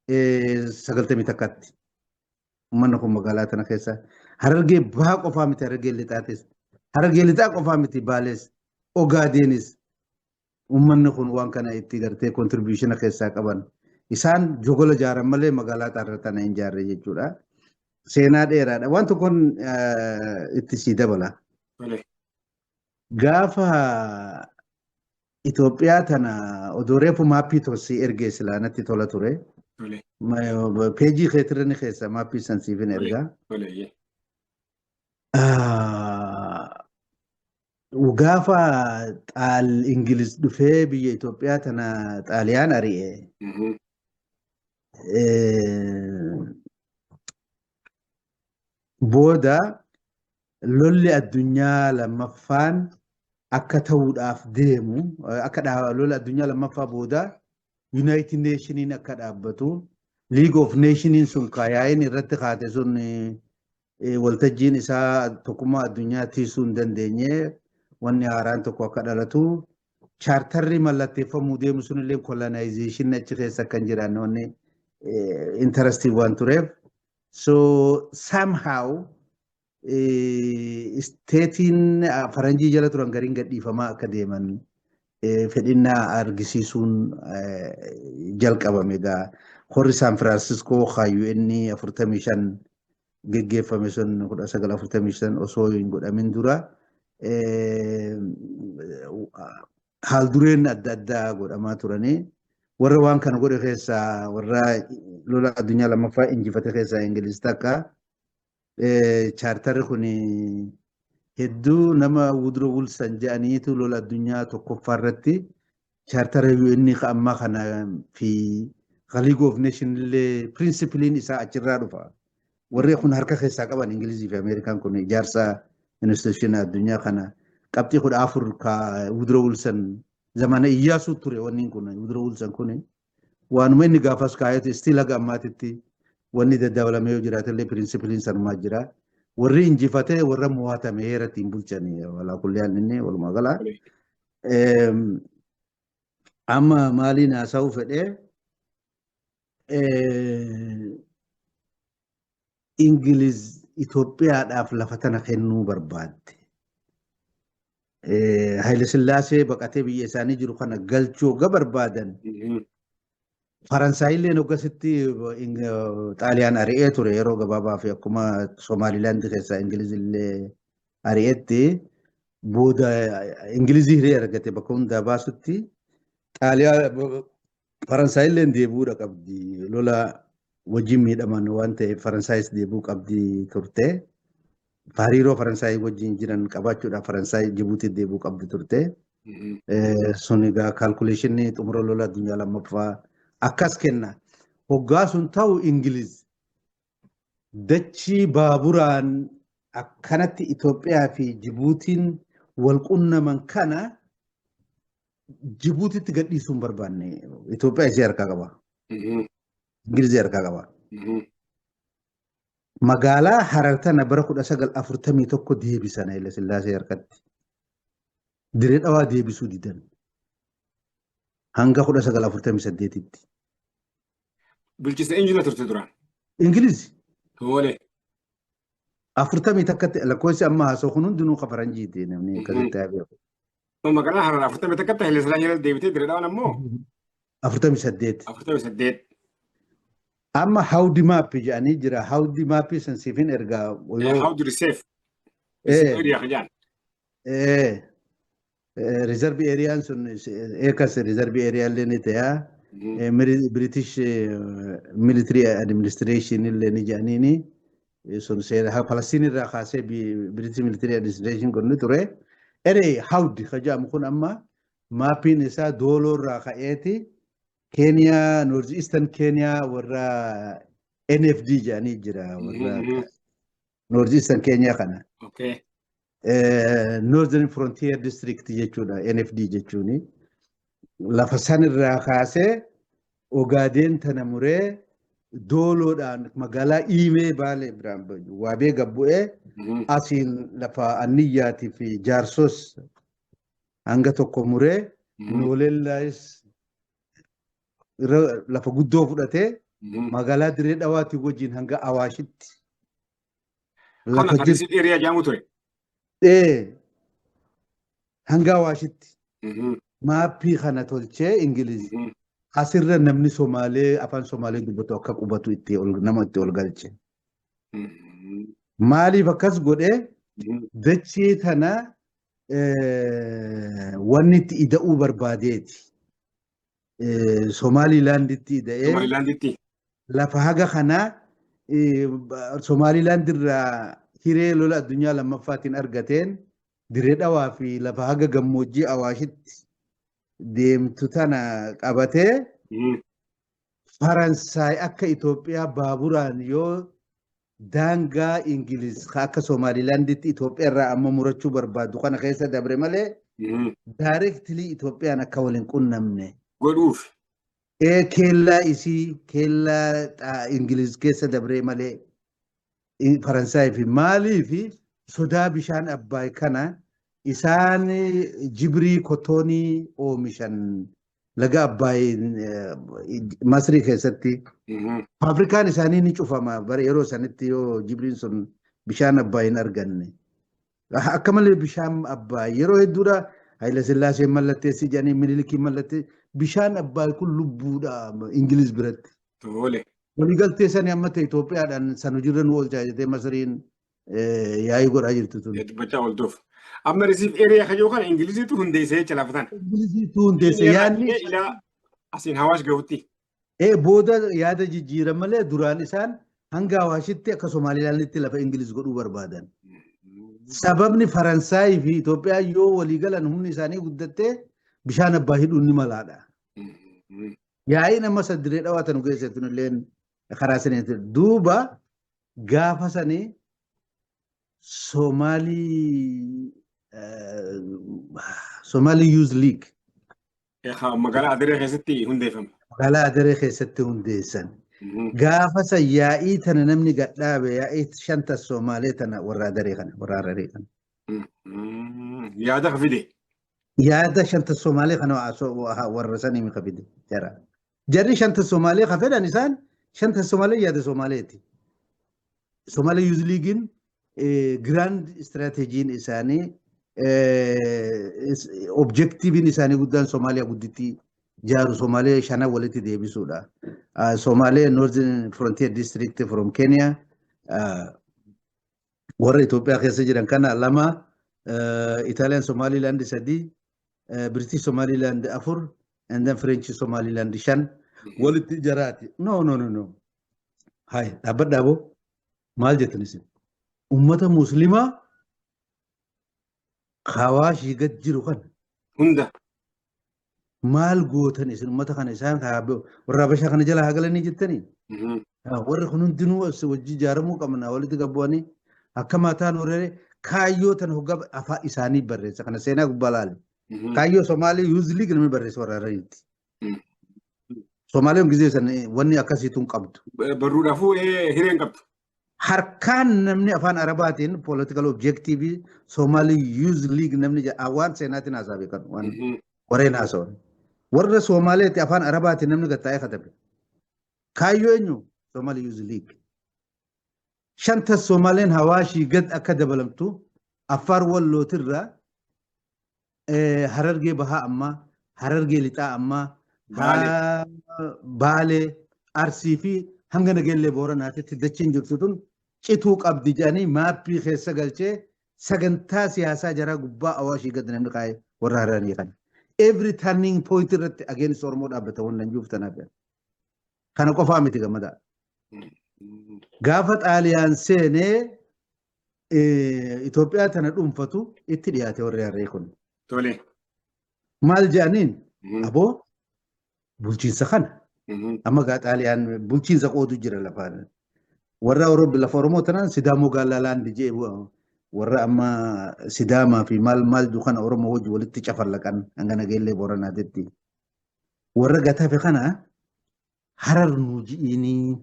91tti uummanni kun magaalaa tana keessa, Harargee Bahaa qofaa miti, Harargee Lixaatis, Harargee Lixaa qofaa miti, Baalees, Ogaadeenis, uummanni kun waan kana itti gartee contribution keessaa qaban. Isaan jogola ijaaran malee magaalaa xaarra tana hin ijaarre jechuudha. Seenaa dheeraadha. Waan tokkoon itti sii dabala. Gaafa Itoophiyaa tana odoo reefu maappii tosii ergee silaa natti tola ture. Peejii keetirra ni keessa, maappii san siifin ergaa. Gaafa Xaal Ingiliz dhufee biyya Itoophiyaa tana Xaaliyaan ari'e. Booda lolli addunyaa lammaffaan akka ta'uudhaaf deemu, akka lola addunyaa lammaffaa booda United Nationiin akka dhaabbatu, League of Nationiin sun kaayaayin irratti kaate sun waltajjiin isaa tokkummaa addunyaa tiisuu hin dandeenye, wanni haaraan tokko akka dhalatu, chaartarri mallatteeffamuu deemu sun illee colonization achi keessa akka hin jiraanne wanni interestii waan tureef, so somehow stateiin faranjii jala turan gariin gadhiifamaa akka deeman fedhinnaa argisiisuun jalqabame. Egaa horri San Francisco kaayyuu inni 45 geggeeffame sun, 1945 osoo hin godhamin dura haal dureen adda addaa godhamaa turanii, warra waan kana godhe keessaa, warra lola addunyaa lammaffaa injifate keessaa Ingiliz takka. Chaartarri kun hedduu nama Woodrow Wilson jedhaniitu lola addunyaa tokkoffaa irratti chaartara UN ammaa kana fi League of Nations illee principleiin isaa achirraa dhufa. Warri kun harka keessaa qaban, Ingilizii fi Ameerikaan kun, ijaarsa institution addunyaa kana qabxii 14 ka Woodrow Wilson zamana Iyyaasuu ture. Wanni kun, Woodrow Wilson kun, waanuma inni gaafas kaayate still haga ammaatitti wanni daddabalamee yoo jiraate illee principleiin sanumaa jira. Warri injifatee warra mo'atame heera ittiin bulchani walaa kulliyaan inni walumaa gala. Amma maaliin haasa'uu fedhee, Ingiliz Itoophiyaadhaaf lafa tana kennuu barbaadde. Haile Sillaasee baqatee biyya isaanii jiru kana galchuu hogga barbaadan, Faransaayilleen hoggasitti Xaaliyaan ari'ee ture yeroo gabaabaa fi akkuma Somaalilaand keessaa Ingilizillee ari'etti, booda Ingilizii hiree argate bakka hundaa baasutti. Xaaliyaa Faransaay illee deebi'uudha qabdi. Lola wajjin miidhaman waan ta'eef Faransaayis deebi'uu qabdi turte. Hariiroo Faransaay wajjin jiran qabaachuudhaaf Faransaay Jibuutii deebi'uu qabdi turte. Sun egaa calculationii xumura lola addunyaa lammaffaa akkas kenna. Hoggaa sun ta'u Ingiliz dachii baaburaan akkanatti Itoophiyaa fi Jibuutiin wal qunnaman kana Jibuutitti gadhiisuu hin barbaanne. Itoophiyaa isii harkaa qaba. Ingilizii harkaa qaba. Magaalaa Harar tana bara 1941 deebisan Haile Sillaasee harkatti. Diree Dhawaa deebisuu didan. Hanga 1948tti. Bulchiinsa eenyutu turte duraan? Ingilizi. Tole. 41tti lakkoofsi amma haasa'u kun hundinuu ka faranjiiti, namni akkasitti haa beeku. Magaalaa Harar 41tti Haile Sillaasee jala deebitee, Diree Dhawaan ammoo 48. 48. Amma Haudi map jedhanii jira. Haudi mapii san siifin ergaa yoo. Haud Reserve. Area jedhan. Reserve areaan sun eekas reserve area illee ni ta'a. British Military Administration illee ni jedhaniini. Sun seera Falastiin irraa kaasee British Military Administration kun ni ture. Ere Haudi ka jedhamu kun amma mapiin isaa Dooloo irraa ka'eeti Keeniyaa, North Eastern Keeniyaa, warra NFD jedhanii jira, warra North Eastern Keeniyaa kana. Northern Frontier District jechuudha NFD jechuuni. Lafa sanirraa kaasee Ogaadeen tana muree Dooloodhaan magaalaa Iimee Baalee biraan Waabee gabbu'ee asiin lafa Anniyyaatii fi Jaarsos hanga tokko muree Noolellaayis lafa guddoo fudhatee magaalaa Dirree Dhawaatii wajjin hanga Awaashitti. Kana lafa jirtu. Reserve area jedhamu ture. Hanga Awaashitti mapii kana tolchee Ingiliz asirra namni Somaalee afaan Somaalee dubbatu akka qubatu itti ol nama itti ol galche. Maaliif akkas godhee? Dachee tana wanni itti ida'uu barbaadeeti. Somaalilaanditti ida'ee Somaalilaanditti. Lafa haga kanaa Somaalilaand irraa hiree lola addunyaa lammaffaatiin argateen Dirree Dhawaa fi lafa haga gammoojjii Awaashitti deemtu tana qabatee Faransaay akka Itoophiyaa baaburaan yoo daangaa Ingiliz ka akka Somaalilaanditti Itoophiyaa irraa amma murachuu barbaadu kana keessa dabre malee directly Itoophiyaan akka waliin qunnamne godhuuf. Keellaa isii keellaa Ingiliz keessa dabree malee Faransaay fi maalii fi sodaa bishaan Abbaay kana isaan jibrii cottonii oomishan laga Abbaay Masrii keessatti faabrikaan isaanii ni cufama bara yeroo sanitti yoo jibriin sun bishaan Abbaay hin arganne. Akka malee bishaan Abbaay yeroo hedduudha Haayila Sillaaseen mallatteessi jedhanii, Minilikiin mallattee, bishaan Abbaay kun lubbuudha Ingiliz biratti. Tole. Waliigaltee sani amma ta'e Itoophiyaadhaan san hojiirra nu oolchaa jettee Masriin yaa'ii godhaa jirtu tun. Dubbachaa ooltuuf. Amma reserve area kan jiru kana Ingiliziitu hundeessee jecha lafa tana. Ingiliziitu hundeesse yaadni. Ilaa asiin Hawaash gahutti. Booda yaada jijjiiran malee duraan isaan hanga Awaashitti akka Somaalilaanditti lafa Ingiliz godhuu barbaadan. Sababni Faransaayii fi Itoophiyaa yoo walii galan humni isaanii guddattee bishaan Abbaa hidhuun ni malaadha. Yaa'iin amma Dirree Dhawaa tanu keessatti illeen karaa saniiti. Duuba gaafa sanii Somali Youth League Magaalaa Adiree keessatti hundeeffame. Magaalaa Adiree keessatti hundeessan. Gaafa san yaa'ii tana namni gadhaabe, yaa'ii shanta Somaalee tana, warra Adaree kana, warra Hararee kana. Yaada ka fide. Yaada shanta Somaalee kana warra sanii ka fide jara. Jarri shanta Somaalee ka fedhan isaan shanta Somaalee yaada Somaaleeti. Somaalee Youth Leaguein grand strategyiin isaanii, objectiveiin isaanii guddaan Somaaliyaa guddittii jaaru, Somaalee shana walitti deebisuudha. Somaalee Northern Frontier District from Kenya, warra Itoophiyaa keessa jiran kana lama, Italian Somaliland sadii, British Somaliland afur, And then French Somaliland 5 walitti jaraati. No, no, no, no. Hai, dhaabbadhaa boo. Maal jettan isin? Ummata Muslimaa Hawaashii gad jiru kana Hunda. Maal gootan isin ummata kana isaan warra Habashaa kana jala haa galanii jettanii? Warri kun hundinuu as wajji ijaaramuu qabna walitti gabbu'anii akka mataan horee kaayyoo tana hoggaa afaan isaanii barreessa kana seenaa gubbaa laale. Kaayyoo Somaalee Youth League namni barreessa warra Harariiti. Somaaleen gizee san wanni akkasiitu hin qabdu. Barruudhaafuu hiree hin qabdu. Harkaan namni afaan Arabaatiin political objective Somali Youth League namni jedha waan seenaatiin haasaa beekan waan warreen haasawan. Warra Somaaleetti afaan Arabaatiin namni gattaa'ee katabe. Kaayyoo eenyu? Somali Youth League. Shanta Somaaleen Hawaashii gad akka dabalamtu Affaar Wallootirraa Harargee Bahaa ammaa, Harargee Lixaa ammaa, Baalee, Arsii fi hanga Nageellee Booranaatitti dachiin jirtu tun cituu qabdi jedhanii maappii keessa galchee sagantaa siyaasaa jaraa gubbaa Awaashii gad namni kaa'e warra Hararii kana. Every turning point irratti against Oromoo dhaabbata wannan juuf tanaaf. Kana qofaa miti gammadaa. Gaafa Xaaliyaan seenee Itoophiyaa tana dhuunfatu itti dhiyaate warri harree kun. Tole. Maal jedhaniin aboo bulchiinsa kana amma gaa Xaaliyaan bulchiinsa qoodu jira lafaan. Warra Oromoo lafa Oromoo tanaan Sidaamoo Gaallaa jee warra amma Sidaamaa fi maal maal jiru kana Oromoo wajji walitti cafallaqan hanga Nageellee Booranaatitti. Warra gatafe kana Harar nuu ji'iinii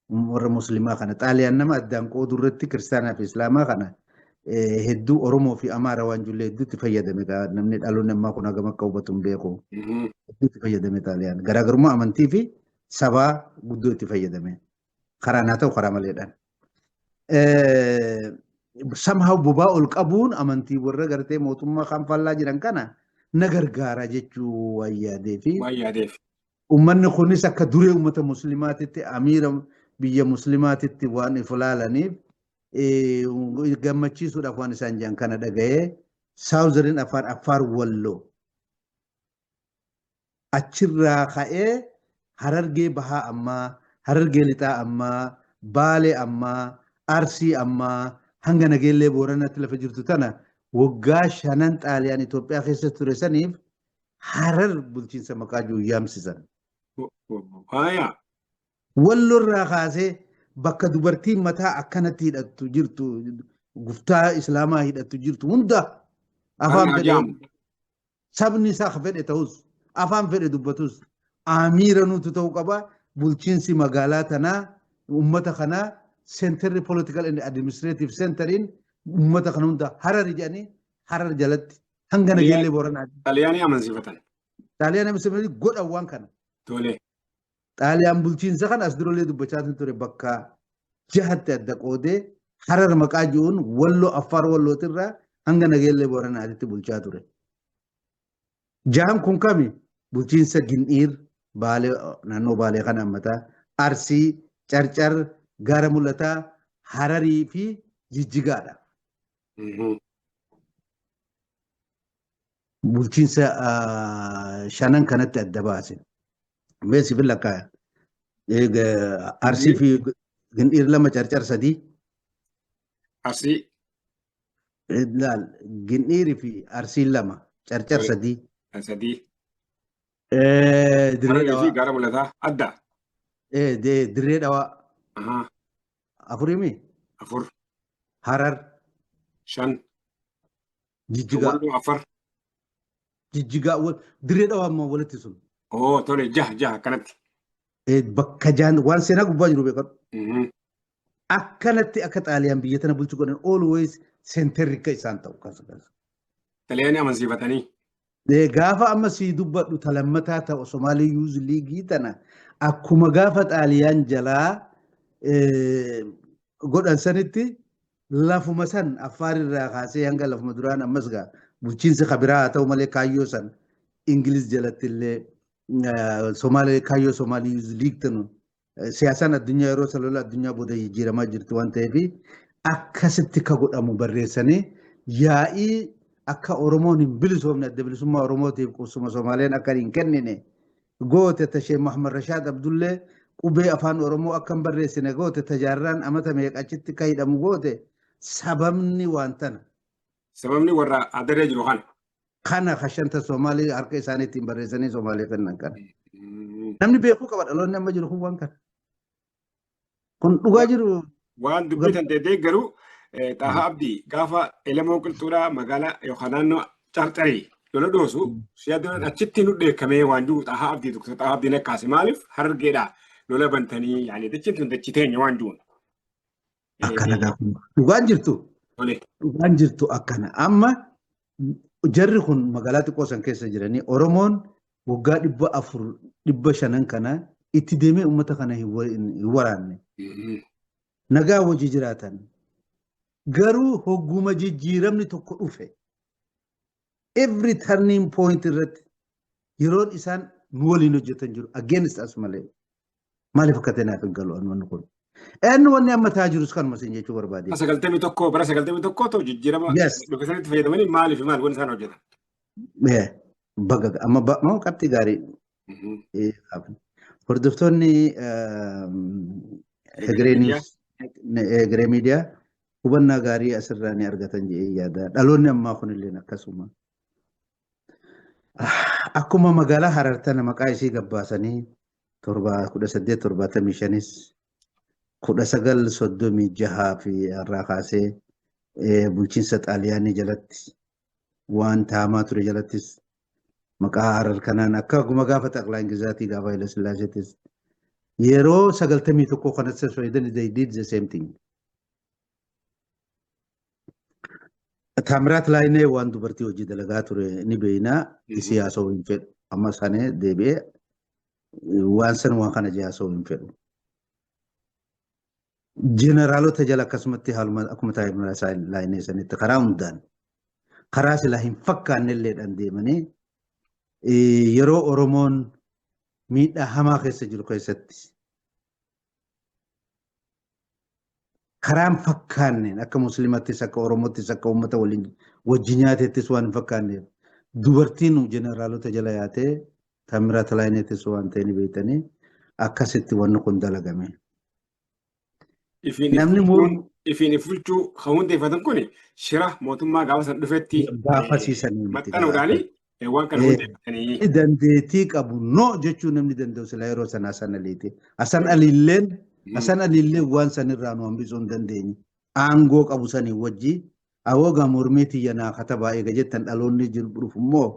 warra Muslimaa kana Xaaliyaan nama addaan qoodu irratti kiristaanaa fi Islaamaa kana hedduu Oromoo fi Amaara waan jullee hedduutti fayyadame namni dhaloonni ammaa kun hagam akka hubatu hin beeku. Hedduutti fayyadame Xaaliyaan garaagarummaa amantii fi sabaa guddoo itti fayyadame karaan haa ta'u karaa maleedhaan. Somehow bobaa ol qabuun amantii warra gartee mootummaa kan faallaa jiran kana na gargaara jechuu waan yaadee fi Waan yaadeef. Ummanni kunis akka duree ummata muslimaatitti amiira biyya muslimaatitti waan if laalaniif gammachiisuudhaaf waan isaan jedhan kana dhaga'ee Southern Affaar, Affaar Walloo achirraa ka'ee Harargee Bahaa ammaa, Harargee Lixaa ammaa, Baalee ammaa, Arsii ammaa hanga Nageellee Booranatti lafa jirtu tana waggaa 5n Xaaliyaan Itoophiyaa keessa ture saniif Harar bulchiinsa maqaa jiru yaamsisan. Faaya. Wallorraa kaasee bakka dubartiin mataa akkanatti hidhattu jirtu, guftaa Islaamaa hidhattu jirtu hunda afaan Kan fedhe ajaamu. Sabni isaa ka fedhe ta'us afaan fedhe dubbatus amiira nutu ta'uu qaba. Bulchiinsi magaalaa tanaa ummata kanaa centerri political and administrative centeriin ummata kana hunda Harari jedhanii Harar jalatti hanga Nageellee Booranaatti. Xaaliyaanii amansiifatan. Xaaliyaan amansiifatan godhan waan kana. Tole. Xaaliyaan bulchiinsa kana as durallee dubbachaa ture bakka jahatti adda qoodee Harar maqaa jiruun Walloo Affaar Wallootirraa hanga Nageellee Booranaatitti bulchaa ture. Jahan kun kami? Bulchiinsa Gindhiir, Baalee, naannoo Baalee kana hammataa, Arsii, Carcar, Gaara Mul'ataa, Hararii fi Jijjigaadha. Bulchiinsa shanan kanatti adda baase. Beesi fi lakkaaya. Arsii fi Gindhiir 2, Carcar 3. Arsii. Laal, Gindhiirii fi Arsiin 2, Carcar 3. 3. Dirree Hararii fi Dhawaa. Gaara Mul'ataa adda. Dirree Dhawaa. Afurii? 4. Harar. 5. Jijjigaa. Walloo 4. Jijjigaa Dirree Dhawaa ammoo walitti sun. Oo, tole, jaha jaha akkanatti. Bakka jaan waan seenaa gubbaa jiru beekadhu. Akkanatti akka Xaaliyaan biyya tana bulchu godhan always centerri akka isaan ta'u kasa kasa. Xaaliyaanii amansiifatanii. Gaafa amma sii dubbadhu talammataa ta'u Somaalee Youth League tana akkuma gaafa Xaaliyaan jalaa godhan sanitti lafuma san Affaar irraa kaasee hanga lafuma duraan ammas gaa bulchiinsi kabiraa haa ta'u malee kaayyoo san Ingiliz jalatti illee Somaalee kaayyoo Somaalee Youth League tanu siyaasaan addunyaa yeroo salola addunyaa booda jijjiiramaa jirti waan ta'eef akkasitti ka godhamu barreessanii yaa'ii Akka Oromoon hin bilisoomne, adda bilisummaa Oromootiif qubsuma Somaaleen akka hin kennine goote, tashee Muhammad Rashaad Abdullee qubee afaan Oromoo akka hin barreessine goote, tajaarraan amata meeqa achitti akka hidhamu goote, sababni waan tana. Sababni warra Adaree jiru kana. Kana kashanta Somaalii harka isaaniitiin barreessanii Somaalee kennan kana. Namni beekuu qaba, dhaloonni amma jiru kun waan kana. Kun dhugaa jiru. Waan dubbii tan ta'e garuu Xaahaa Abdii gaafa Elemoo Qilxuudhaa magaalaa yookaan naannoo Carcarii lola dhoosu si'a duran achitti nu dheekkamee waan jiru Xaahaa Abdii tokko Xaahaa Abdiin akkaase maaliif Harargeedhaa lola bantanii yaani dachiin tun dachii teenya waan jiruun. Akkana gaafa dhugaan jirtu. Dhugaan jirtu akkana. Amma jarri kun magaalaa xiqqoo san keessa jiranii Oromoon waggaa 400 500 kana itti deemee uummata kana hin waraanne. Nagaa wajji jiraatan. Garuu hogguma jijjiiramni tokko dhufe, every turning point irratti yeroon isaan nu waliin hojjetan jiru against us malee. Maaliif akka ta'e naaf hin galu wanni kun. Eenyu wanni amma ta'aa jirus kanuma isin jechuu barbaade. 91, bara 91 ta'u jijjiirama dhufe sanitti fayyadamanii maaliif maal wanni isaan hojjetan? Baga amma moo qabxii gaarii. Hordoftoonni Hegeree News, Hegeree Miidiyaa hubannaa gaarii asirraa ni argatan jedhee yaada. Dhaloonni ammaa kunillee akkasuma. Akkuma magaalaa Harar tana maqaa isii gabbaasanii torba 1875s 1936 fi irraa kaasee bulchiinsa Xaaliyaanii jalatti waan taamaa ture jalattis maqaa Harar kanaan akka akkuma gaafa Xaqlaa Ingilizaatii gaafa Haile Sillaaseetis yeroo 91 kanatti fayyadani, they did the same thing. Taamiraat Laayinee waan dubartii hojii dalagaa ture ni beekna. Isii haasa'uu hin fedhu. Amma sanee deebi'ee waan san waan kana jee haasa'uu hin fedhu. Jeneraalota jala akkasumatti haaluma akkuma Taamiraat Laayinee sanitti karaa hundaan karaa silaa hin fakkaanne illeedhaan deemanii yeroo Oromoon miidhaa hamaa keessa jiru keessatti karaan fakkaanneen akka Musliimattis akka Oromottis akka uummata waliin wajji nyaatettis waan hin fakkaanneef dubartiin jeneraalota jala yaatee Taamiraat Laayineetis waan ta'e ni beektanii akkasitti wanni kun dalagame. Namni ifiin if bulchuu kan hundeeffatan kun shira mootummaa gaafa san dhufetti gaafasiisanii miti. Maxxanuudhaani waan kana hundeeffatanii. Dandeettii qabu no jechuu namni danda'u sila yeroo sana Hasan Aliiti. Hasan Aliilleen Hasan Aliilleen waan sanirraa nu hambisuu hin dandeenye. Aangoo qabu sanii wajji awoogaa mormii tiyya naa katabaa eega jettan dhaloonni jiru dhufu immoo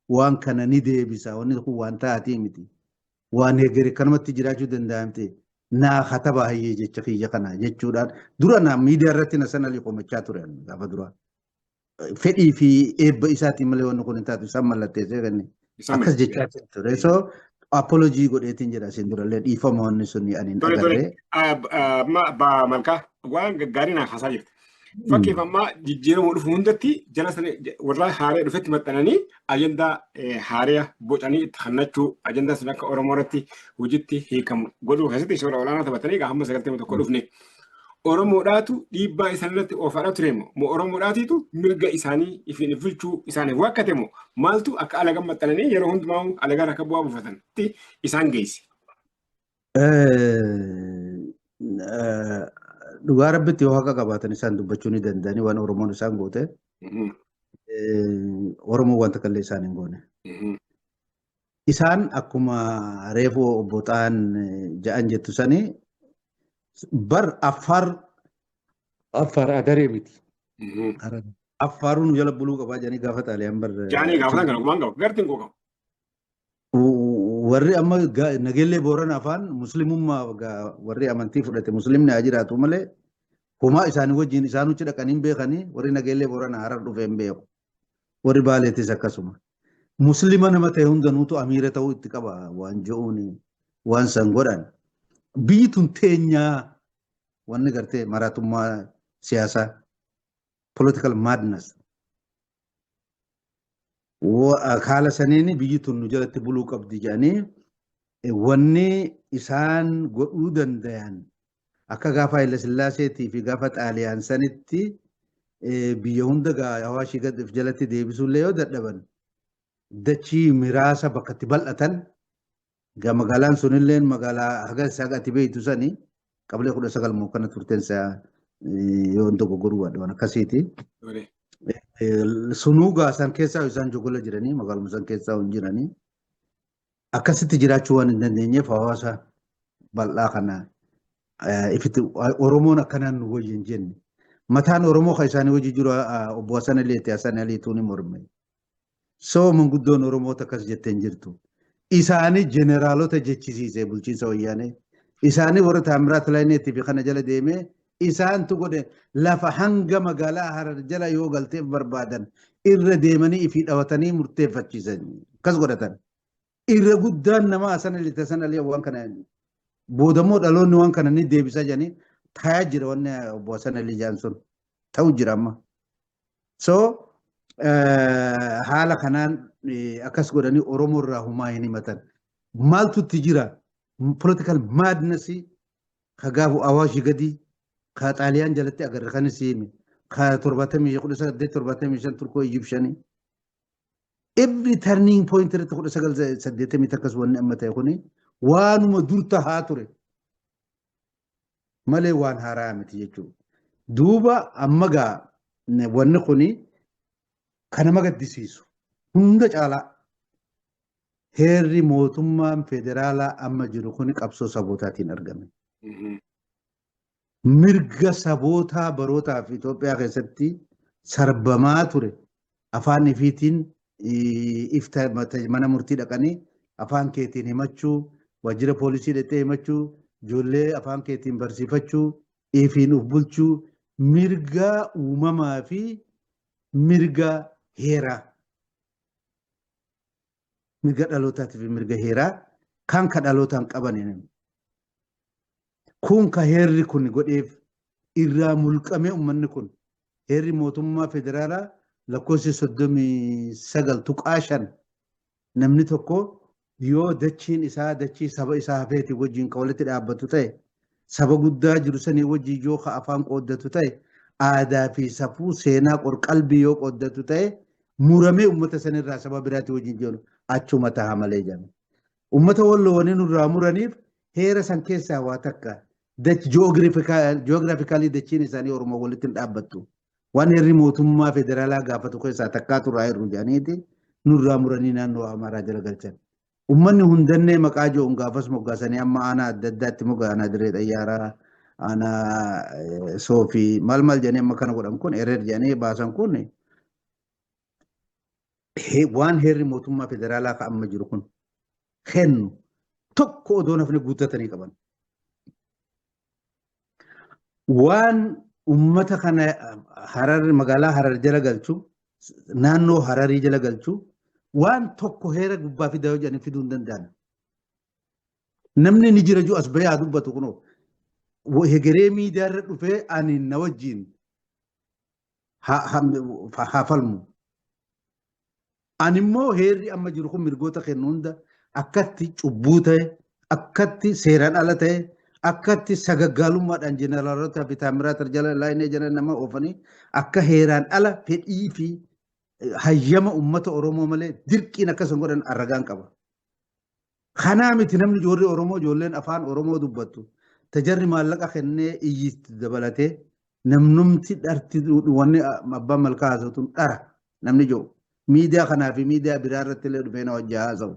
waan kana ni deebisa. Wanni kun waan taatii miti. Waan hegere kanumatti jiraachuu danda'a miti. Naa katabaa hayyee jecha kiyya kana jechuudhaan dura naa miidiyaa irratti Hasan Alii komachaa ture gaafa duraa. Fedhii fi eebba isaatiin malee wanni kun hin taatu isaan mallatteessee kenne. Akkas jechaa ture. So apology godheetiin jedha isin durallee dhiifama wanni sun ani hin agarree. Amma Malkaa waan gaggaarii naa haasaa jirti. Fakkeef ammaa jijjiiramuu dhufu hundatti jala sana warra haaree dhufetti maxxananii ajandaa haaree bocanii itti kannachuu, ajandaa sun akka Oromoo irratti hojiitti hiikamu godhuu keessatti shoora olaanaa taphatanii hamma 91 dhufne. Oromoodhaatu dhiibbaa isaan irratti oofaadhaa ture moo Oromoodhaatiitu mirga isaanii ifiin bulchuu isaaniif waakkate moo maaltu akka alagaan maxxananii yeroo hundumaa alagaan akka bu'aa buufatan isaan geesse? Dhugaa Rabbitti yoo haqa qabaatan isaan dubbachuu ni danda'anii waan Oromoon isaan goote. Oromoon wanta kallee isaan hin goone. Isaan akkuma reefu obbo Xaan ja'an jettu sanii bar Affaar Adaree miti. Affaaruun nu jala buluu qabaa jedhanii gaafa Xaaliyaan bar. Jaanii gaafatan kana gumaan qabu. Gartiin koo qabu. Warri amma Nageellee Boorana afaan Muslimummaa warri amantii fudhate Muslimni haa jiraatu malee homaa isaanii wajjin isaan hucci dhaqanii hin beekanii, warri Nageellee Boorana Harar dhufee hin beeku. Warri Baaleetis akkasuma. Muslima nama ta'e hundanuutu amiira ta'uu itti qaba waan je'uun waan san godhan. Biyyi tun teenyaa wanni gartee maraatummaa siyaasaa, political madness. Haala saniin biyyi tun nu jalatti buluu qabdi jedhanii wanni isaan godhuu dandayan akka gaafa Haile Sillaaseetii fi gaafa Xaaliyaan sanitti Biyya hunda Awaashii gad of jalatti deebisuullee yoo dadhaban, dachii miraasa bakka itti bal'atan gaa magaalaan sunillee magaalaa haga isaa ati beektu sani qablee 19 moo kana turteen isaa yoo hin dogoggoruu baadhe waan akkasiiti. Sunuu gaa san keessaa isaan jogola jiranii, magaaluma san keessaa hin jiranii. Akkasitti jiraachuu waan hin dandeenyeef hawaasa bal'aa kana ifitti Oromoon akkanaan nu wayya hin jenne. Mataan Oromoo kan isaanii wajji jiru obbo Hasan Aliiti, Hasan Aliituu ni morme. So manguddoon Oromoota akkas jettee hin jirtu. Isaanii jeneraalota jechisiise bulchiinsa Wayyaanee. Isaanii warra Taamiraat Laayineetii fi kana jala deemee isaantu godhe. Lafa hanga magaalaa Harar jala yoo galteef barbaadan irra deemanii ifii dhawatanii murteeffachiisan. Akkas godhatan. Irra guddaan nama Hasan Alii, Hasan Alii waan kana boodammoo dhaloonni waan kana ni deebisa jedhanii tayaa jira. Wanni obbo Hasan Alii jedhan sun ta'u jira amma. So haala kanaan akkas godhanii Oromoo irraa humaa hin himatan. Maaltu itti jira? Political madness ka gaafu Awaashii gadi ka Xaaliyaan jalatti agarre kan si hime, ka 70, 1875 Turkoo Ijibshanii. Every turning point irratti 1980 akkas wanni amma ta'e kuni waanuma dur tahaa ture malee waan haaraa miti jechuudha. Duuba amma gaa wanni kuni kan nama gaddisiisu hunda caalaa heerri mootummaan federaalaa amma jiru kuni qabsoo sabootaatiin argame. Mirga sabootaa barootaaf Itoophiyaa keessatti sarbamaa ture, afaan ifiitiin ifta mana murtii dhaqanii afaan keetiin himachuu, waajjira poolisii dhaqxee himachuu, ijoollee afaan keetiin barsiifachuu, ifiin uf bulchuu, mirga uumamaa fi mirga heeraa. Mirga dhalootaatii fi mirga heeraa kan ka dhalootaan qaban. Kun ka heerri kun godheef irraa mulqamee uummanni kun heerri mootummaa federaalaa lakkoofsi 39.5 namni tokko yoo dachiin isaa dachii saba isaa hafeeti wajjin ka walitti dhaabbatu ta'e, saba guddaa jiru sanii wajjin yoo ka afaan qooddatu ta'e, aadaa fi safuu, seenaa, qorqalbii yoo qooddatu ta'e, muramee uummata sanirraa saba biraatti wajjin jiru achuma taha malee jedhama. Uummata Walloo wanni nurraa muraniif heera san keessaa waa takka geographically dachiin isaanii Oromoo walitti hin dhaabbattu. Waan heerri mootummaa federaalaa gaafatu keessaa takkaatu irraa hir'u jedhaniiti nurraa muranii naannoo Amaaraa jala galchan. Uummanni hundannee maqaa ji'oon gaafas moggaasanii amma aanaa adda addaatti moggaa, aanaa Dirree Xayyaaraa, aanaa Soofii, maal maal jedhanii amma kana godhan kun, ereer jedhanii baasan kun, waan heerri mootummaa federaalaa ka amma jiru kun kennu tokko odoo nafni guuttatanii qaban. Waan ummata kana Harar, magaalaa Harar jala galchu, naannoo Hararii jala galchu, waan tokko heera gubbaa fidaa yoo jedhanii fiduu hin danda'an. Namni ni jira jiru as bahee haa dubbatu kunoo. Hegeree miidiyaa irra dhufee ani na wajjin haa falmu. Ani immoo heerri amma jiru kun mirgoota kennu hunda akkatti cubbuu ta'e, akkatti seeraan ala ta'e, akkatti sagaggaalummaadhaan jeneraalota fi Taamiraat jala laayinee jala nama oofanii akka heeraan ala fedhii fi hayyama uummata Oromoo malee dirqiin akkasuma godhan arragaan qaba. Kanaa miti, namni ijoollee Oromoo, ijoolleen afaan Oromoo dubbattu tajarri maallaqa kennee iyyitti dabalatee namnumti dharti wanni abbaan malkaa haasa'u dhara namni jiru. Miidiyaa kanaa fi miidiyaa biraa irratti illee dhufee na wajji haasa'u.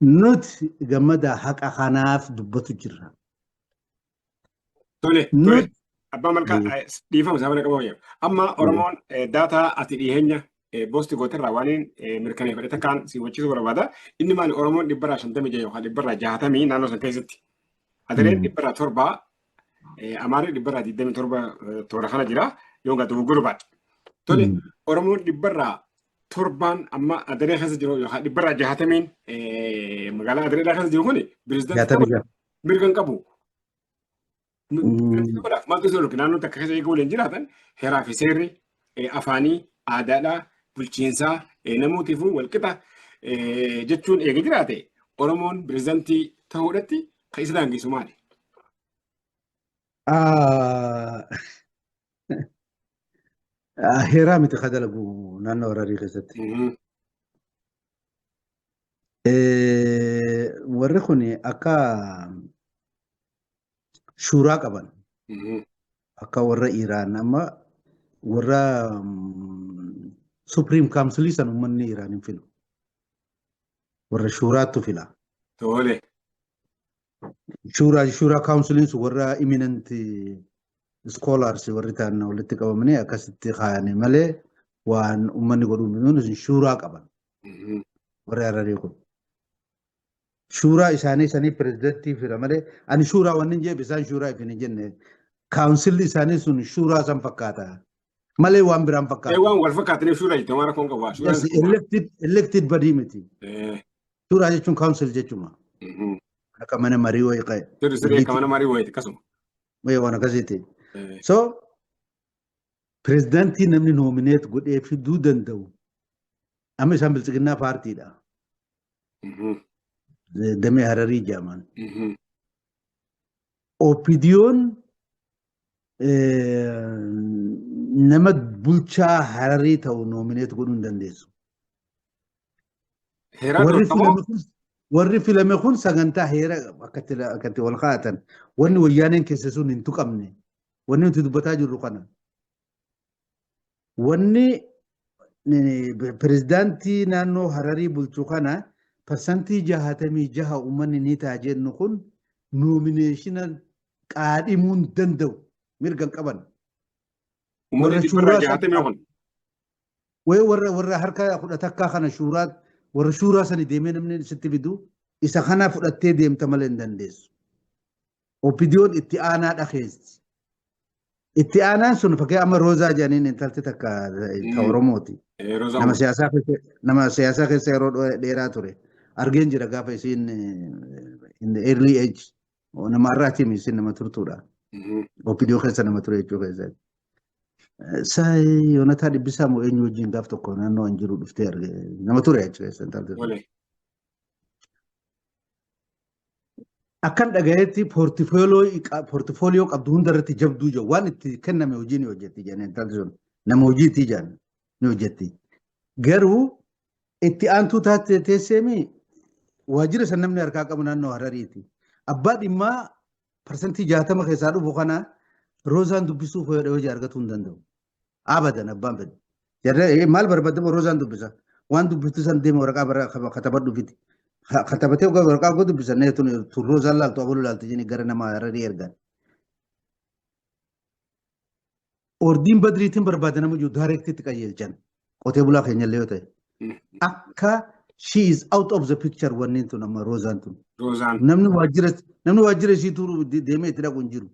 Nuti gammadaa haqa kanaaf dubbatu jirra. Tole. Abbaa Malkaa, dhiifama isaa bira qabamu. Amma Oromoon data ati dhiyeenya post gooterraa waan mirkaneeffadhe takkaan si hubachiisuu barbaada. Inni maali? Oromoon 156 yookaan 160 naannoo san keessatti. Adareen 700, Amaarri 127 toora kana jira. Yoo gaa dogoggoruu baadhe. Tole, Oromoon 700n amma Adaree keessa jiru yookaan 160n magaalaa Adareedhaa keessa jiru kuni pirezidaantii mirga hin qabu. Godhaaf maaltu isa dhorke? Naannoo takka keessa eeguu waliin jiraatan, heeraa fi seerri afaanii, aadaadhaa, bulchiinsaa namootiifuu walqixa jechuun eega jiraate, Oromoon pirezidaantii ta'uudhatti kan isa daangessu maali? Heeraa miti ka dalagu naannoo Hararii keessatti. Warri kun akka shuuraa qaban, akka warra Iraan amma warra Supreme Council san uummanni Iraan hin filu. Warra shuuraattu fila. Tole. Shuuraa counciliin sun warra eminent scholars warri ta'an walitti qabamanii akkasitti kaayanii malee waan uummanni godhuu shuuraa qaban. Warri Hararii kun. Shuuraa isaanii sanii pirezidantii fira malee ani shuuraa wanni hin jeef isaan shuuraa ifin hin jenne, councilli isaanii sun shuuraa san fakkaata malee waan biraan fakkaata. Waan wal fakkaataniif shuuraa jettee waan rakkoon qabu. Yes, elected body miti. Shuuraa jechuun council jechuudha. Akka mana marii wayii qabe. Sirri sirrii, akka mana marii wayiiti akkasuma. Wayii waan akkasiiti. So pirezidantii namni nominate godhee fiduu danda'u amma isaan Biltsiginnaa paartiidha. Damee Hararii jedhaman. OPDO'n nama bulchaa Hararii ta'u nominate godhuu hin dandeessu. Warri filame kun sagantaa heera akkatti wal kaa'atan, wanni wayyaaneen keessa sun hin tuqamne, wanni nuti dubbataa jirru kana. Wanni pirezidaantii naannoo Hararii bulchu kana 66% uummanni ni ta'a jennu kun nomination qaadhimuu hin danda'u, mirga hin qaban. Uummanni 60% kun. Wayi warra harka 11 kana shuuraa, warra shuuraa sani deemee namni sitti fidu isa kana fudhattee deemta malee hin dandeessu. OPDO'n itti aanaa dhakeessi. Itti aanaan sun fakkii amma Roozaa jedhaniin, intalti takka ta Oromooti. Nama siyaasaa keessa yeroo dheeraa ture. Argeen jira gaafa isiin in the early age, nama har'aati, isiin nama turtuudha. OPDO keessa nama ture jechuu keessatti. Saa Yoonataa Dhibbisaa moo eenyu wajjin gaaf tokko naannoo an jiru dhuftee arge, nama ture achi keessa intalti sun. Akkan dhagayetti portfolio qabdu hundarratti jabduu jiru, waan itti kenname hojii ni hojjetti jedhanii, intalti sun nama hojiitii jedhan, ni hojjetti. Garuu itti aantuu taate teesseemi waajjira san namni harkaa qabu naannoo Harariiti. Abbaa dhimmaa 60% keessaa dhufu kana Roozaan dubbisuu fayyada hojii argatuu hin danda'u. Abadan, abbaan fedhe. Jarree maal barbaadamu Roozaan dubbisa. Waan dubbiftu san deema waraqaa bara katabadhu fiti. Katabatee waraqaa goo dubbisan tun Roozaan laaltu abaluu laaltu jeni gara nama Hararii ergan. Ordiin Badriitiin barbaada nama jiru directitti qajeelchan. Qotee bulaa keenya illee yoo ta'e. Akka she is out of the picture wanni tun amma Roozaan tun. Roozaan. Namni waajjira ishii turu deemee itti dhaqu hin jiru.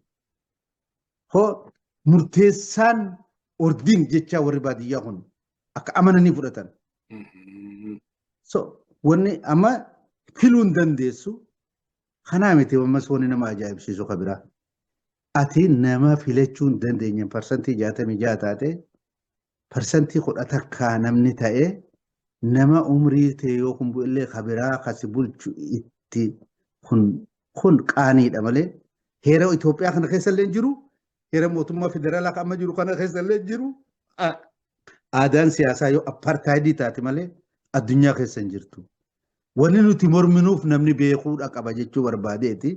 Hoo murteessaan ordiin jechaa warri baadiyyaa kun akka amananii fudhatan. So wanni amma filuu hin dandeessu. Kanaa miti, ammas wanni nama ajaa'ibsiisu ka biraa. Ati nama filachuu hin dandeenye 66% taate, 11% namni ta'e nama umrii ta'e yoo kun bu'ellee ka biraa kasi bulchu itti kun qaaniidha malee heera Itoophiyaa kana keessa illee jiru, heera mootummaa federaalaa kan amma jiru kana keessa illee jiru, aadaan siyaasaa yoo apartheidii taate malee addunyaa keessa hin jirtu. Wanni nuti morminuuf namni beekuudha qaba jechuu barbaadeeti.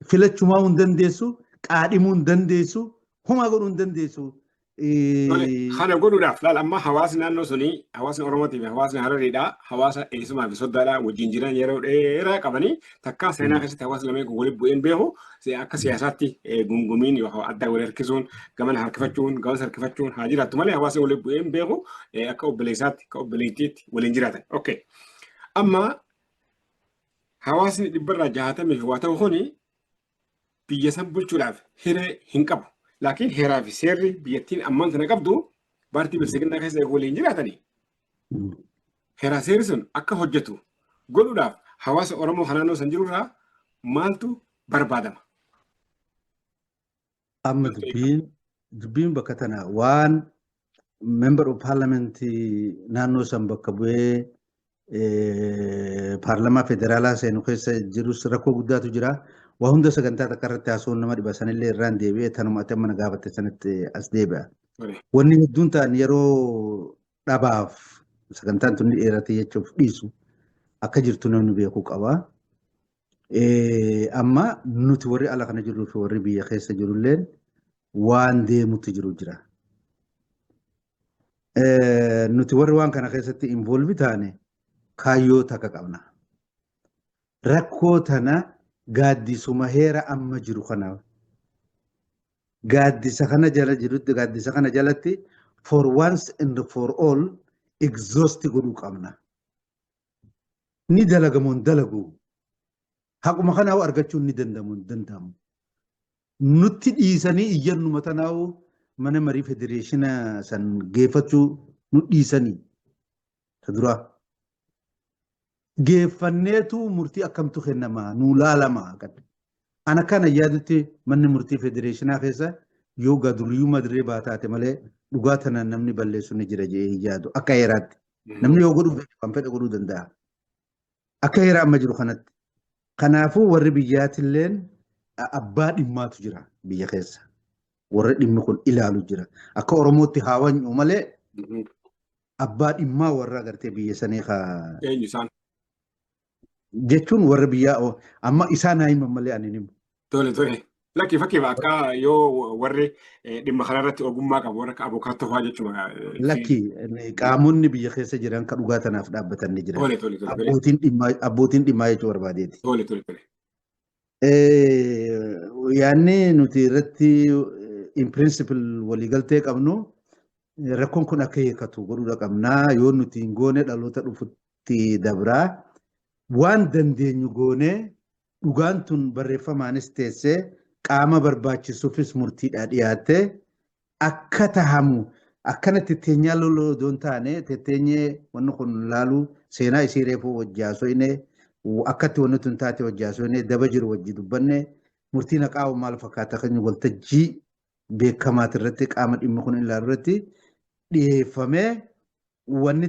Filachumaa hin dandeessu, qaadhimuu hin dandeessu, homaa godhuu hin dandeessu. Kana godhuudhaaf laal, amma hawaasni naannoo sunii, hawaasni Oromootii fi hawaasni Harariidha, hawaasa eessumaa fi soddaadha wajjin jiran yeroo dheeraa qabanii, takkaa seenaa keessatti hawaasni lameen kun walitti bu'een beeku. Akka siyaasaatti gungumiin yookaan adda wal harkisuun, gamana harkifachuun, gamas harkifachuun haa jiraattu malee hawaasni walitti bu'een beeku, akka obboleessaatti, akka obboleettiitti waliin jiraatan. Okay. Amma hawaasni 60% fi waa ta'u kuni biyya san bulchuudhaaf hiree hin qabu. Laakiin heeraa fi seerri biyyattiin ammaan sana qabdu paartii Biltsiginnaa keessa waliin jiraatanii heeraa seerri sun akka hojjetu godhuudhaaf hawaasa Oromoo kan naannoo san jirurraa maaltu barbaadama? Amma dubbiin bakka tana waan member of parliament naannoo san bakka bu'ee paarlamaa federaalaa seenu keessa jirus rakkoo guddaatu jira. Waa hunda sagantaa takka irratti haasa'uun nama dhiba, sanillee irraan deebi'ee tanuma ati amma na gaafatte sanitti as deebi'a. Wanni hedduun ta'an yeroo dhabaaf sagantaan tun dheerate jechuuf dhiisu akka jirtu namni beekuu qaba. Amma nuti warri ala kana jirruu fi warri biyya keessa jirulleen waan deemutti jiru jira. Nuti warri waan kana keessatti involve taane kaayyoo takka qabna. Rakkoo tana gaaddisuma heera amma jiru kana, gaaddisa kana jala jirutti, gaaddisa kana jalatti for once and for all exhaust godhuu qabna. Ni dalagamu hin dalagu. Haquma kanaa argachuun ni danda'amu hin danda'amu. Nutti dhiisanii iyyannuma tanaa'u mana marii federeeshina san geeffachuu nu dhiisanii. Ta duraa. Geeffanneetu murtii akkamtu kennama nuu laalama. Ana kana yaadutti manni murtii federeeshinaa keessa yoo gaduriyyummaa dirree baataate malee dhugaa tanaan namni balleessu ni jira jedhee hin yaadu akka heeraatti. Namni yoo godhuu fedhe waan fedhe godhuu danda'a. Akka heera amma jiru kanatti. Kanaafuu warri biyyaatilleen abbaa dhimmaatu jira biyya keessa. Warri dhimmi kun ilaalu jira. Akka Oromootti haa wany'u malee abbaa dhimmaa warra agartee biyya sanii haa Eenyu isaan? Jechuun warra biyyaa amma isaan haa himan malee ani hin himu. Tole. Lakki fakkiif akka yoo warri dhimma kanarratti ogummaa qabu warra akka abukaattoo fa'aa jechuudha. Lakki, qaamonni biyya keessa jiran kan dhugaa tanaaf dhaabbatan ni jiran. Tole. Abbootiin dhimmaa jechuu barbaadeeti. Tole. Yaanni nuti irratti in principle waliigaltee qabnu, rakkoon kun akka hiikatu godhuudha qabnaa. Yoo nuti hin goone dhaloota dhufutti dabraa. Waan dandeenyu goonee dhugaan tun barreeffamaanis teessee qaama barbaachisuufis murtiidhaa dhiyaattee akka tahamu, akkana tetteenyaa loloo odoo hin taane, tetteenyee wanni kun laaluu seenaa isii reefuu wajji haasofne, akkatti wanni tun taate wajji haasofne, daba jiru wajji dubbanne, murtiin haqaa maal fakkaata kan waltajjii beekamaati irratti qaama dhimmi kun ilaalu irratti dhiyeeffamee, wanni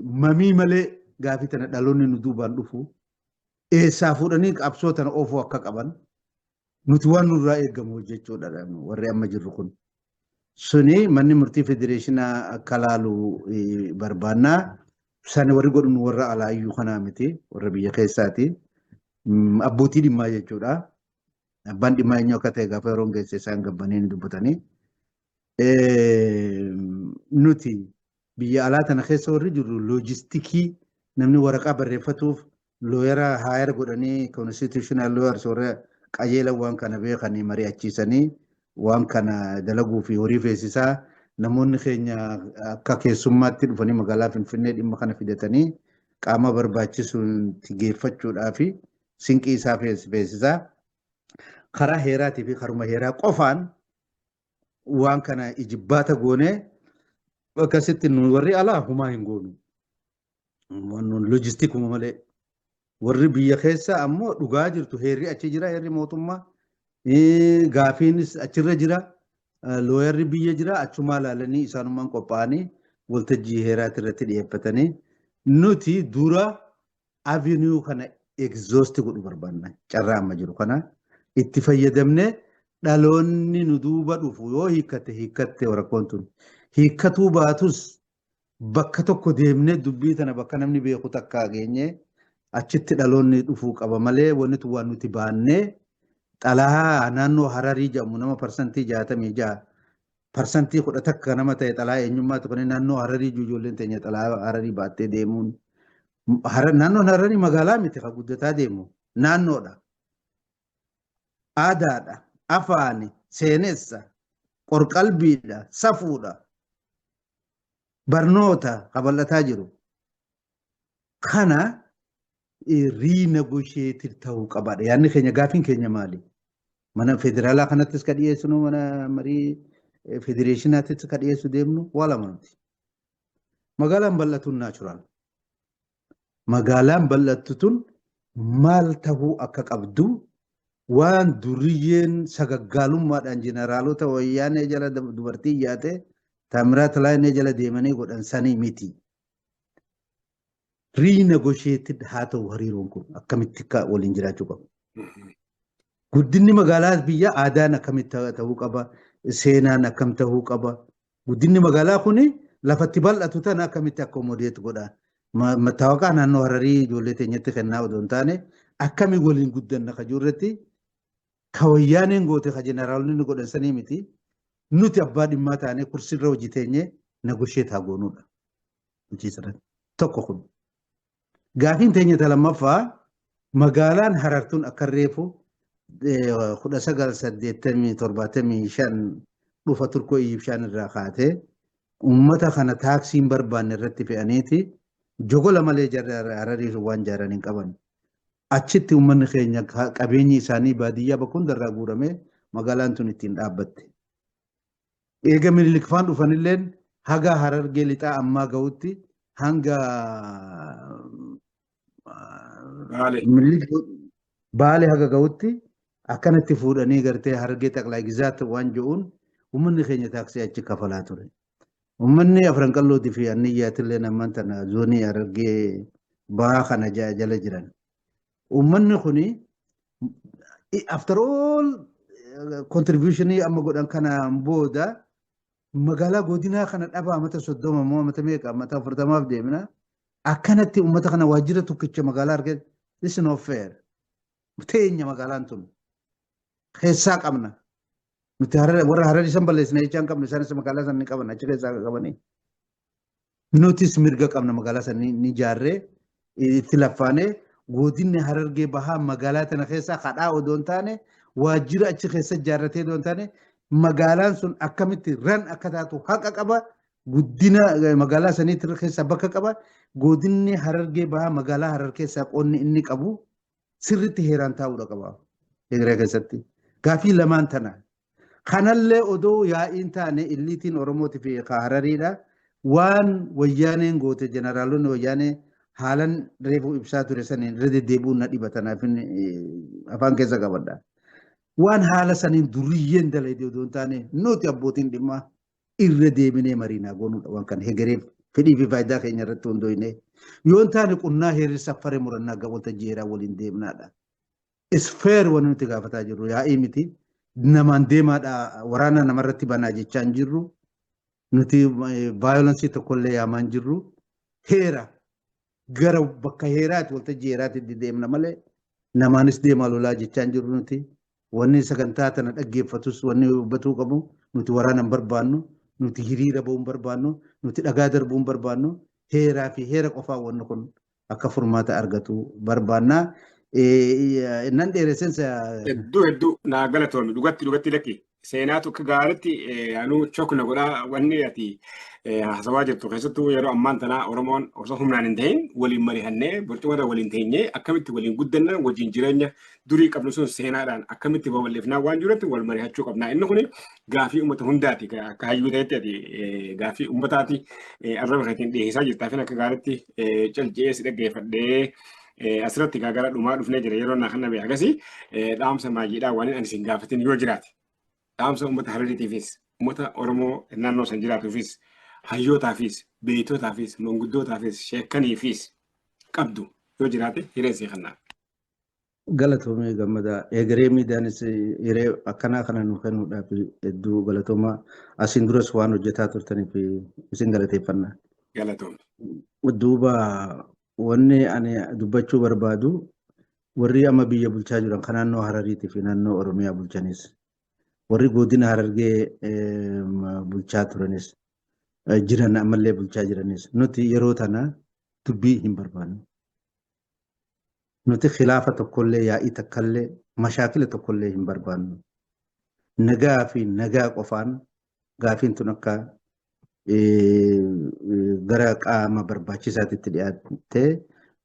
mamii malee gaafii tana dhaloonni nu duubaan dhufu eessaa fuudhanii qabsoo tana oofuu akka qaban nuti waan nurraa eegamu hojjechuudha warri amma jirru kun. Suni manni murtii federeeshinaa akka laalu barbaannaa. Sani warri godhun warra alaa iyyuu kanaa miti, warra biyya keessaati. Abbootii dhimmaa jechuudha. Abbaan dhimmaa eenyu akka ta'e gaafa yeroon geesse isaan gabbanii ni dubbatanii. Nuti biyya alaa tana keessa warri jirru loojistikii namni waraqaa barreeffatuuf lawyer hire godhanii, constitutional lawyers warra qajeelan waan kana beekanii mari'achiisanii waan kana dalaguu fi horii feesisaa, namoonni keenya akka keessummaatti dhufanii magaalaa Finfinnee dhimma kana fidatanii qaama barbaachisuutti geeffachuudhaa fi sinqii isaa feesisaa, karaa heeraatii fi karuma heeraa qofaan waan kana ijibbaata goonee akkasitti nu warri alaa humaa hin goonu. Loojistikuma malee. Warri biyya keessa ammoo dhugaa jirtu, heerri achi jira, heerri mootummaa gaafiinis achirra jira, lawyerri biyya jira, achumaa ilaalanii isaanumaan qophaa'anii waltajjii heeraati irratti dhiyeeffatanii, nuti dura avenue kana exhaust godhu barbaanna. Carraa amma jiru kana itti fayyadamne dhaloonni nu duuba dhufu yoo hiikkatte hiikkatte, rakkoon tun hiikkatuu baatus bakka tokko deemnee dubbii tana bakka namni beeku takka geenye achitti dhaloonni dhufuu qaba malee, wanni tun waan nuti baannee xalaa naannoo Hararii jedhamu nama 66%, 11% nama ta'e xalaa eenyummaa tokko naannoo Hararii, ijoolleen teenya xalaa Hararii baattee deemuun, naannoon Hararii magaalaa miti, kan guddataa deemu naannoodha. Aadaadha, afaani, seenessa, qorqalbiidha, safuudha. Barnoota kabal'ataa jiru. Kana renegotiated ta'uu qabaadha. Yaadni keenya, gaafiin keenya maali? Mana federaalaa kanattis ka dhiyeessinu, mana marii federeeshinaattis ka dhiyeessu deemnu waa lama nuti. Magaalaan bal'atuun natural. Magaalaan bal'attu tun maal ta'uu akka qabdu, waan duriyyeen sagaggaalummaadhaan jeneraalota wayyaanee jala dubartii yaate Taamiraat Laayinee jala deemanii godhan sanii miti. Renegotiated haa ta'u, hariiroon kun akkamitti akka waliin jiraachuu qabu. Guddinni magaalaa biyya aadaan akkamitti ta'uu qaba, seenaan akkam ta'uu qaba. Guddinni magaalaa kuni lafatti bal'atu tana akkamitti accommodate godha? Mattaawaqaa naannoo Hararii ijoollee teenyatti kennaa odoo hin taane, akkamii waliin guddanna ka jirretti, ka Wayyaaneen goote, ka jeneraalonni godhan sanii miti. Nuti abbaa dhimmaa taanee kursiirra hojii teenyee negotiate haa goonuudha. Bulchiinsa tokko kun. Gaafiin teenya ta lammaffaa, magaalaan Harartuun akka reefu 1980, 75 dhufa Turkoo Iyyibshaan irraa kaatee uummata kana taaksii hin barbaanne irratti fe'aniiti jogola malee Hararii waan jaaran hin qaban. Achitti uummanni keenya qabeenyi isaanii baadiyyaa bakka hundarraa guuramee magaalaan tun ittiin dhaabbatte. Eega Minilik faan dhufanilleen haga Harargee Lixaa ammaa gahutti, hanga Minilik Baalee haga gahutti akkanatti fuudhanii gartee Harargee Xaqlaa Gizaat waan jedhuun uummanni keenya taaksii achi kafalaa ture. Uummanni Afran Qallootii fi Anniyyaatillee ammaan tana zoonii Harargee Bahaa kana jala jiran. Uummanni kuni after all contributionii amma godhan kanaan booda magaalaa godinaa kana dhabaa amata 30 moo amata meeqa, amata 40f deemna. Akkanatti uummata kana waajjira tokkicha magaalaa argate, this is not fair. Teenya magaalaan tun keessaa qabna. Nuti warra Hararii san balleessina jechaa hin qabnu, isaanis magaalaa san ni qaban, achi keessaa qabanii. Nutis mirga qabna, magaalaa san ni ijaarree itti laffaanee godinni Harargee Bahaa magaalaa tana keessaa kadhaa odoo hin taane, waajjira achi keessa ijaarratee odoo hin taane, magaalaan sun akkamitti ran akka taatu haqa qaba. Guddina magaalaa saniitti keessaa bakka qaba. Godinni Harargee Bahaa magaalaa Harar keessaa qonni inni qabu sirriitti heeraan taa'uudha qaba. Hegeree keessatti. Gaafii lamaan tana. Kanallee odoo yaa'iin taane illiitiin Oromootii fi Harariidha. Waan Wayyaaneen goote, jeneraalonni Wayyaanee haalan reefuu ibsaa ture saniin irra deddeebi'uun na dhiba, tanaaf afaan keessa qabadha. Waan haala saniin duriyyeen dalagde odoo hin taane, nuti abbootiin dhimmaa irra deebinee mariinaa goonuudha waan kana hegereef fedhii fi faayidaa keenya irratti hundooyne. Yoo hin taane qunnaa heerri saffare murannaa waltajjii heeraa waliin deemnaadha. Is fair wanni nuti gaafataa jirru yaa'ii miti. Namaan deemaadha, waraana namarratti banaa jechaa hin jirru. Nuti violence tokkollee yaamaa hin jirru. Heera gara bakka heeraati, waltajjii heeraatti deemna malee namaanis deemaa lolaa jechaa hin jirru nuti. Wanni sagantaa tana dhaggeeffatus wanni hubatuu qabu, nuti waraana hin barbaannu, nuti hiriira ba'uu hin barbaannu, nuti dhagaa darbuu hin barbaannu, heeraa fi heera qofaa wanni kun akka furmaata argatu barbaanna. Nan dheeressensa. Hedduu hedduu naa galatoomi, dhugatti dhugatti lakki. Seenaatu akka gaariitti anuu chokna godhaa. Wanni ati haasawaa jirtu, keessattuu yeroo ammaan tanaa Oromoon osoo humnaan hin ta'in waliin marihannee, barcumarra waliin teenyee, akkamitti waliin guddanna, wajjin jireenya durii qabnu sun seenaadhaan akkamitti babal'ifnaa waan jirutti wal marihachuu qabna. Inni kun gaafii uummata hundaati. Akka hayyuu ta'etti ati gaafii uummataati arraba keetiin dhiyeessaa jirtaa fi akka gaariitti calje'ee si dhaggeeffadhee asirratti gara dhumaa dhufnee jira. Yeroo naa kana akkasii dhaamsa maayyiidhaa waan ani isin gaafatin yoo jiraate, dhaamsa uummata Harariitiifis, uummata Oromoo naannoo san jiraatuufis, hayyootaafis, beeytotaafis, manguddootaafis, sheekaniifis qabdu yoo jiraate hireen sii kennaa. Galatoomee Gammadaa, egeree miidiyaanis hiree akkanaa kana nu kennuudhaaf hedduu galatoomaa. Asiin duras waan hojjetaa turtaniif isin galateeffanna. Galatoome. Duuba wanni ani dubbachuu barbaadu, warri amma biyya bulchaa jiran kan naannoo Harariitii fi naannoo Oromiyaa bulchanis, warri godina Harargee bulchaa turanis jiran, ammallee bulchaa jiranis, nuti yeroo tana dubbii hin barbaannu. Nuti khilaafa tokkollee, yaa'ii takkallee, mashaakila tokkollee hin barbaannu. Nagaa fi nagaa qofaan gaafiin tun akka gara qaama barbaachisaatitti dhiyaattee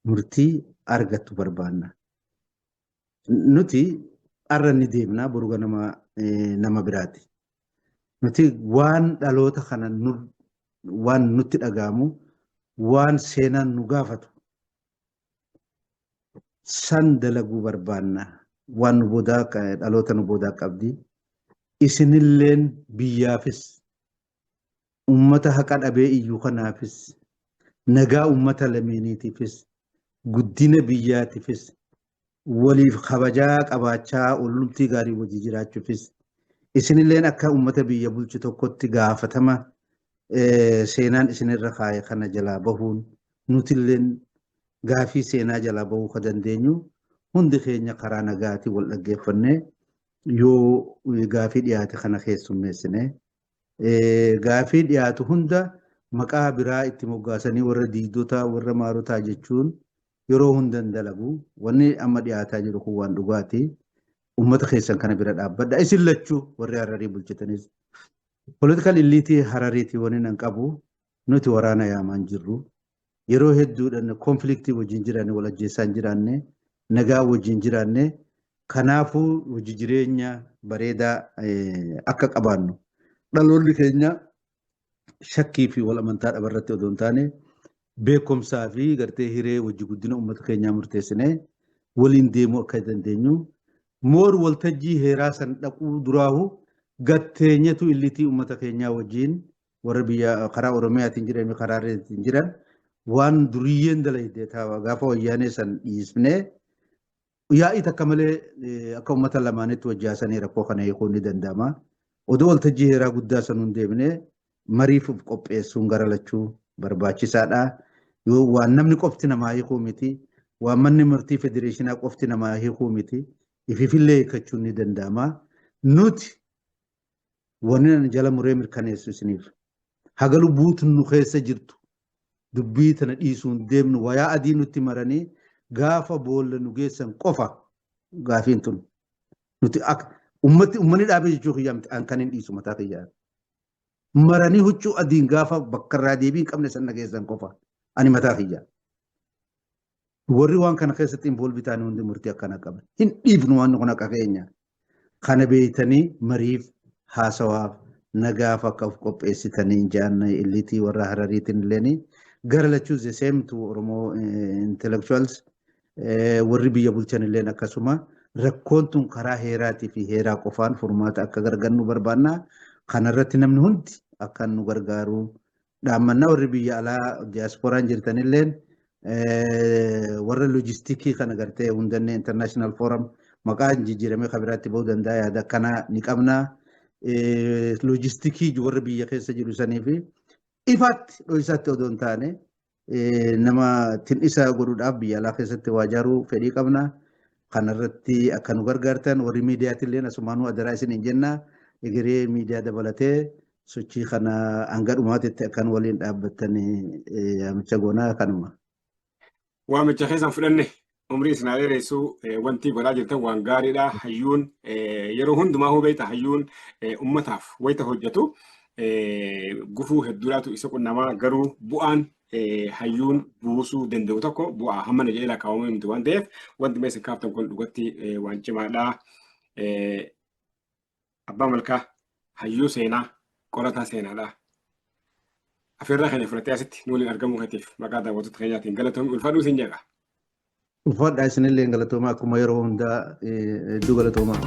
murtii argattu barbaanna. Nuti har'a ni deemna, boru ganama nama biraati. Nuti waan dhaloota kana waan nutti dhaga'amu, waan seenaan nu gaafatu san dalaguu barbaanna. Waan nu boodaa, dhaloota nu boodaa qabdi. Isinilleen biyyaafis, ummata haqa dhabee iyyuu kanaafis, nagaa ummata lameeniitiifis, guddina biyyaatiifis, waliif kabajaa qabaachaa ollumtii gaarii wajji jiraachuufis, isinilleen akka ummata biyya bulchu tokkotti gaafatama. Seenaan isinirra kaaye kana jalaa bahuun, nutilleen gaafii seenaa jalaa bahuu ka dandeenyu, hundi keenya karaa nagaatiin wal dhaggeeffannee yoo gaafii dhiyaate kana keessummeessine. Gaafii dhiyaatu hunda maqaa biraa itti moggaasanii warra diidotaa, warra maarotaa jechuun yeroo hunda hin dalagu. Wanni amma dhiyaataa jiru kun waan dhugaati. Uummata keessan kana bira dhaabbadha. Isin lachuu warri Hararii bulchitanis. Political elite Harariitii wani nan qabu, nuti waraana yaamaan jirru. Yeroo hedduudhaan conflict wajjin jiraanne, wal ajjeessaa hin jiraanne, nagaa wajjin jiraanne. Kanaafuu hojii jireenya bareedaa akka qabaannu, dhaloonni keenya shakkii fi wal amantaa dhabarratti odoo hin taane, beekumsaa fi gartee hiree hojii guddina uummata keenyaa murteessinee waliin deemuu akka dandeenyu, moor waltajjii heeraa san dhaquu duraahu gatteenyetu elite uummata keenyaa wajjin, warra biyya karaa Oromiyaatiin jiran fi karaa Harariitiin jiran, waan duriyyeen dalayde gaafa Wayyaanee san dhiisnee, yaa'ii takka malee akka uummata lamaanitti wajjaasanii rakkoo kana hiikuun ni danda'ama. Odoo waltajjii heeraa guddaa san hin deemne, mariif of qopheessuun gara lachuu barbaachisaadha. Yoo waan namni qofti namaa hiikuu miti, waan manni murtii federeeshinaa qofti namaa hiikuu miti, ififillee hiikachuun ni danda'ama. Nuti wanni ani jala muree mirkaneessu isiniif, haga lubbuutu nu keessa jirtu dubbii tana dhiisuun deemnu. Wayaa adii nutti maranii gaafa boolla nu geessan qofa gaafiin tun nuti akka ummatti ummanni dhaabee jechuu kiyyaa miti. An kan hin dhiisu mataa kiyyaa. Maranii huccuu adiin gaafa bakka irraa deebii hin qabne san geessan qofa ani mataa kiyyaa. Warri waan kana keessatti involve ta'an hundi murtii akkana qaban. Hin dhiifnu waan kun akka keenya. Kana beeytanii mariif, haasawaaf, nagaaf akka of qopheessitanii jaan elite warra Harariitiin illeen gara lachuu, the same to Oromoo intellectuals, warri biyya bulchan illeen akkasuma, rakkoon tun karaa heeraatii fi heeraa qofaan furmaata akka gargannu barbaanna. Kanarratti namni hundi akka nu gargaaru dhaammannaa. Warri biyya alaa diyaaspooraan jirtanilleen, warra logistic kana gartee hundannee international forum maqaan jijjiiramee kan biraatti bahuu danda'a, yaada akkanaa ni qabna. Logistic warra biyya keessa jiru sanii fi ifaatti dho'isaatti odoo hin taane nama tin'isa godhuudhaaf biyya alaa keessatti waa ijaaruu fedhii qabna. Kanarratti akka nu gargaartan warri miidiyaatillee asumaanuu adaraa isin hin jenna. Egeree miidiyaa dabalatee sochii kana hanga dhumaatitti akkan waliin dhaabbattan yaamicha goonaa kanuma. Waamicha keessan fudhanne, umrii isin haa dheeressu. Wanti godhaa jirtan waan gaariidha. Hayyuun yeroo hundumaa hubeeta, hayyuun ummataaf wayita hojjetu gufuu hedduudhaatu isa qunnamaa, garuu bu'aan hayyuun buusuu danda'u tokko bu'aa hammana jedhee lakkaawamuu miti waan ta'eef, wanti mee isin kaaftan kun dhugatti waan cimaadha. Abbaa Malkaa, hayyuu seenaa, qorataa seenaadha. Afeerraa keenya fudhattee asitti nu waliin argamuu keetiif maqaa daawwattoota keenyaatiin galatoomi, ulfaadhuu isin jedha. Ulfaadhaa, isinillee galatoomaa, akkuma yeroo hundaa hedduu galatoomaa.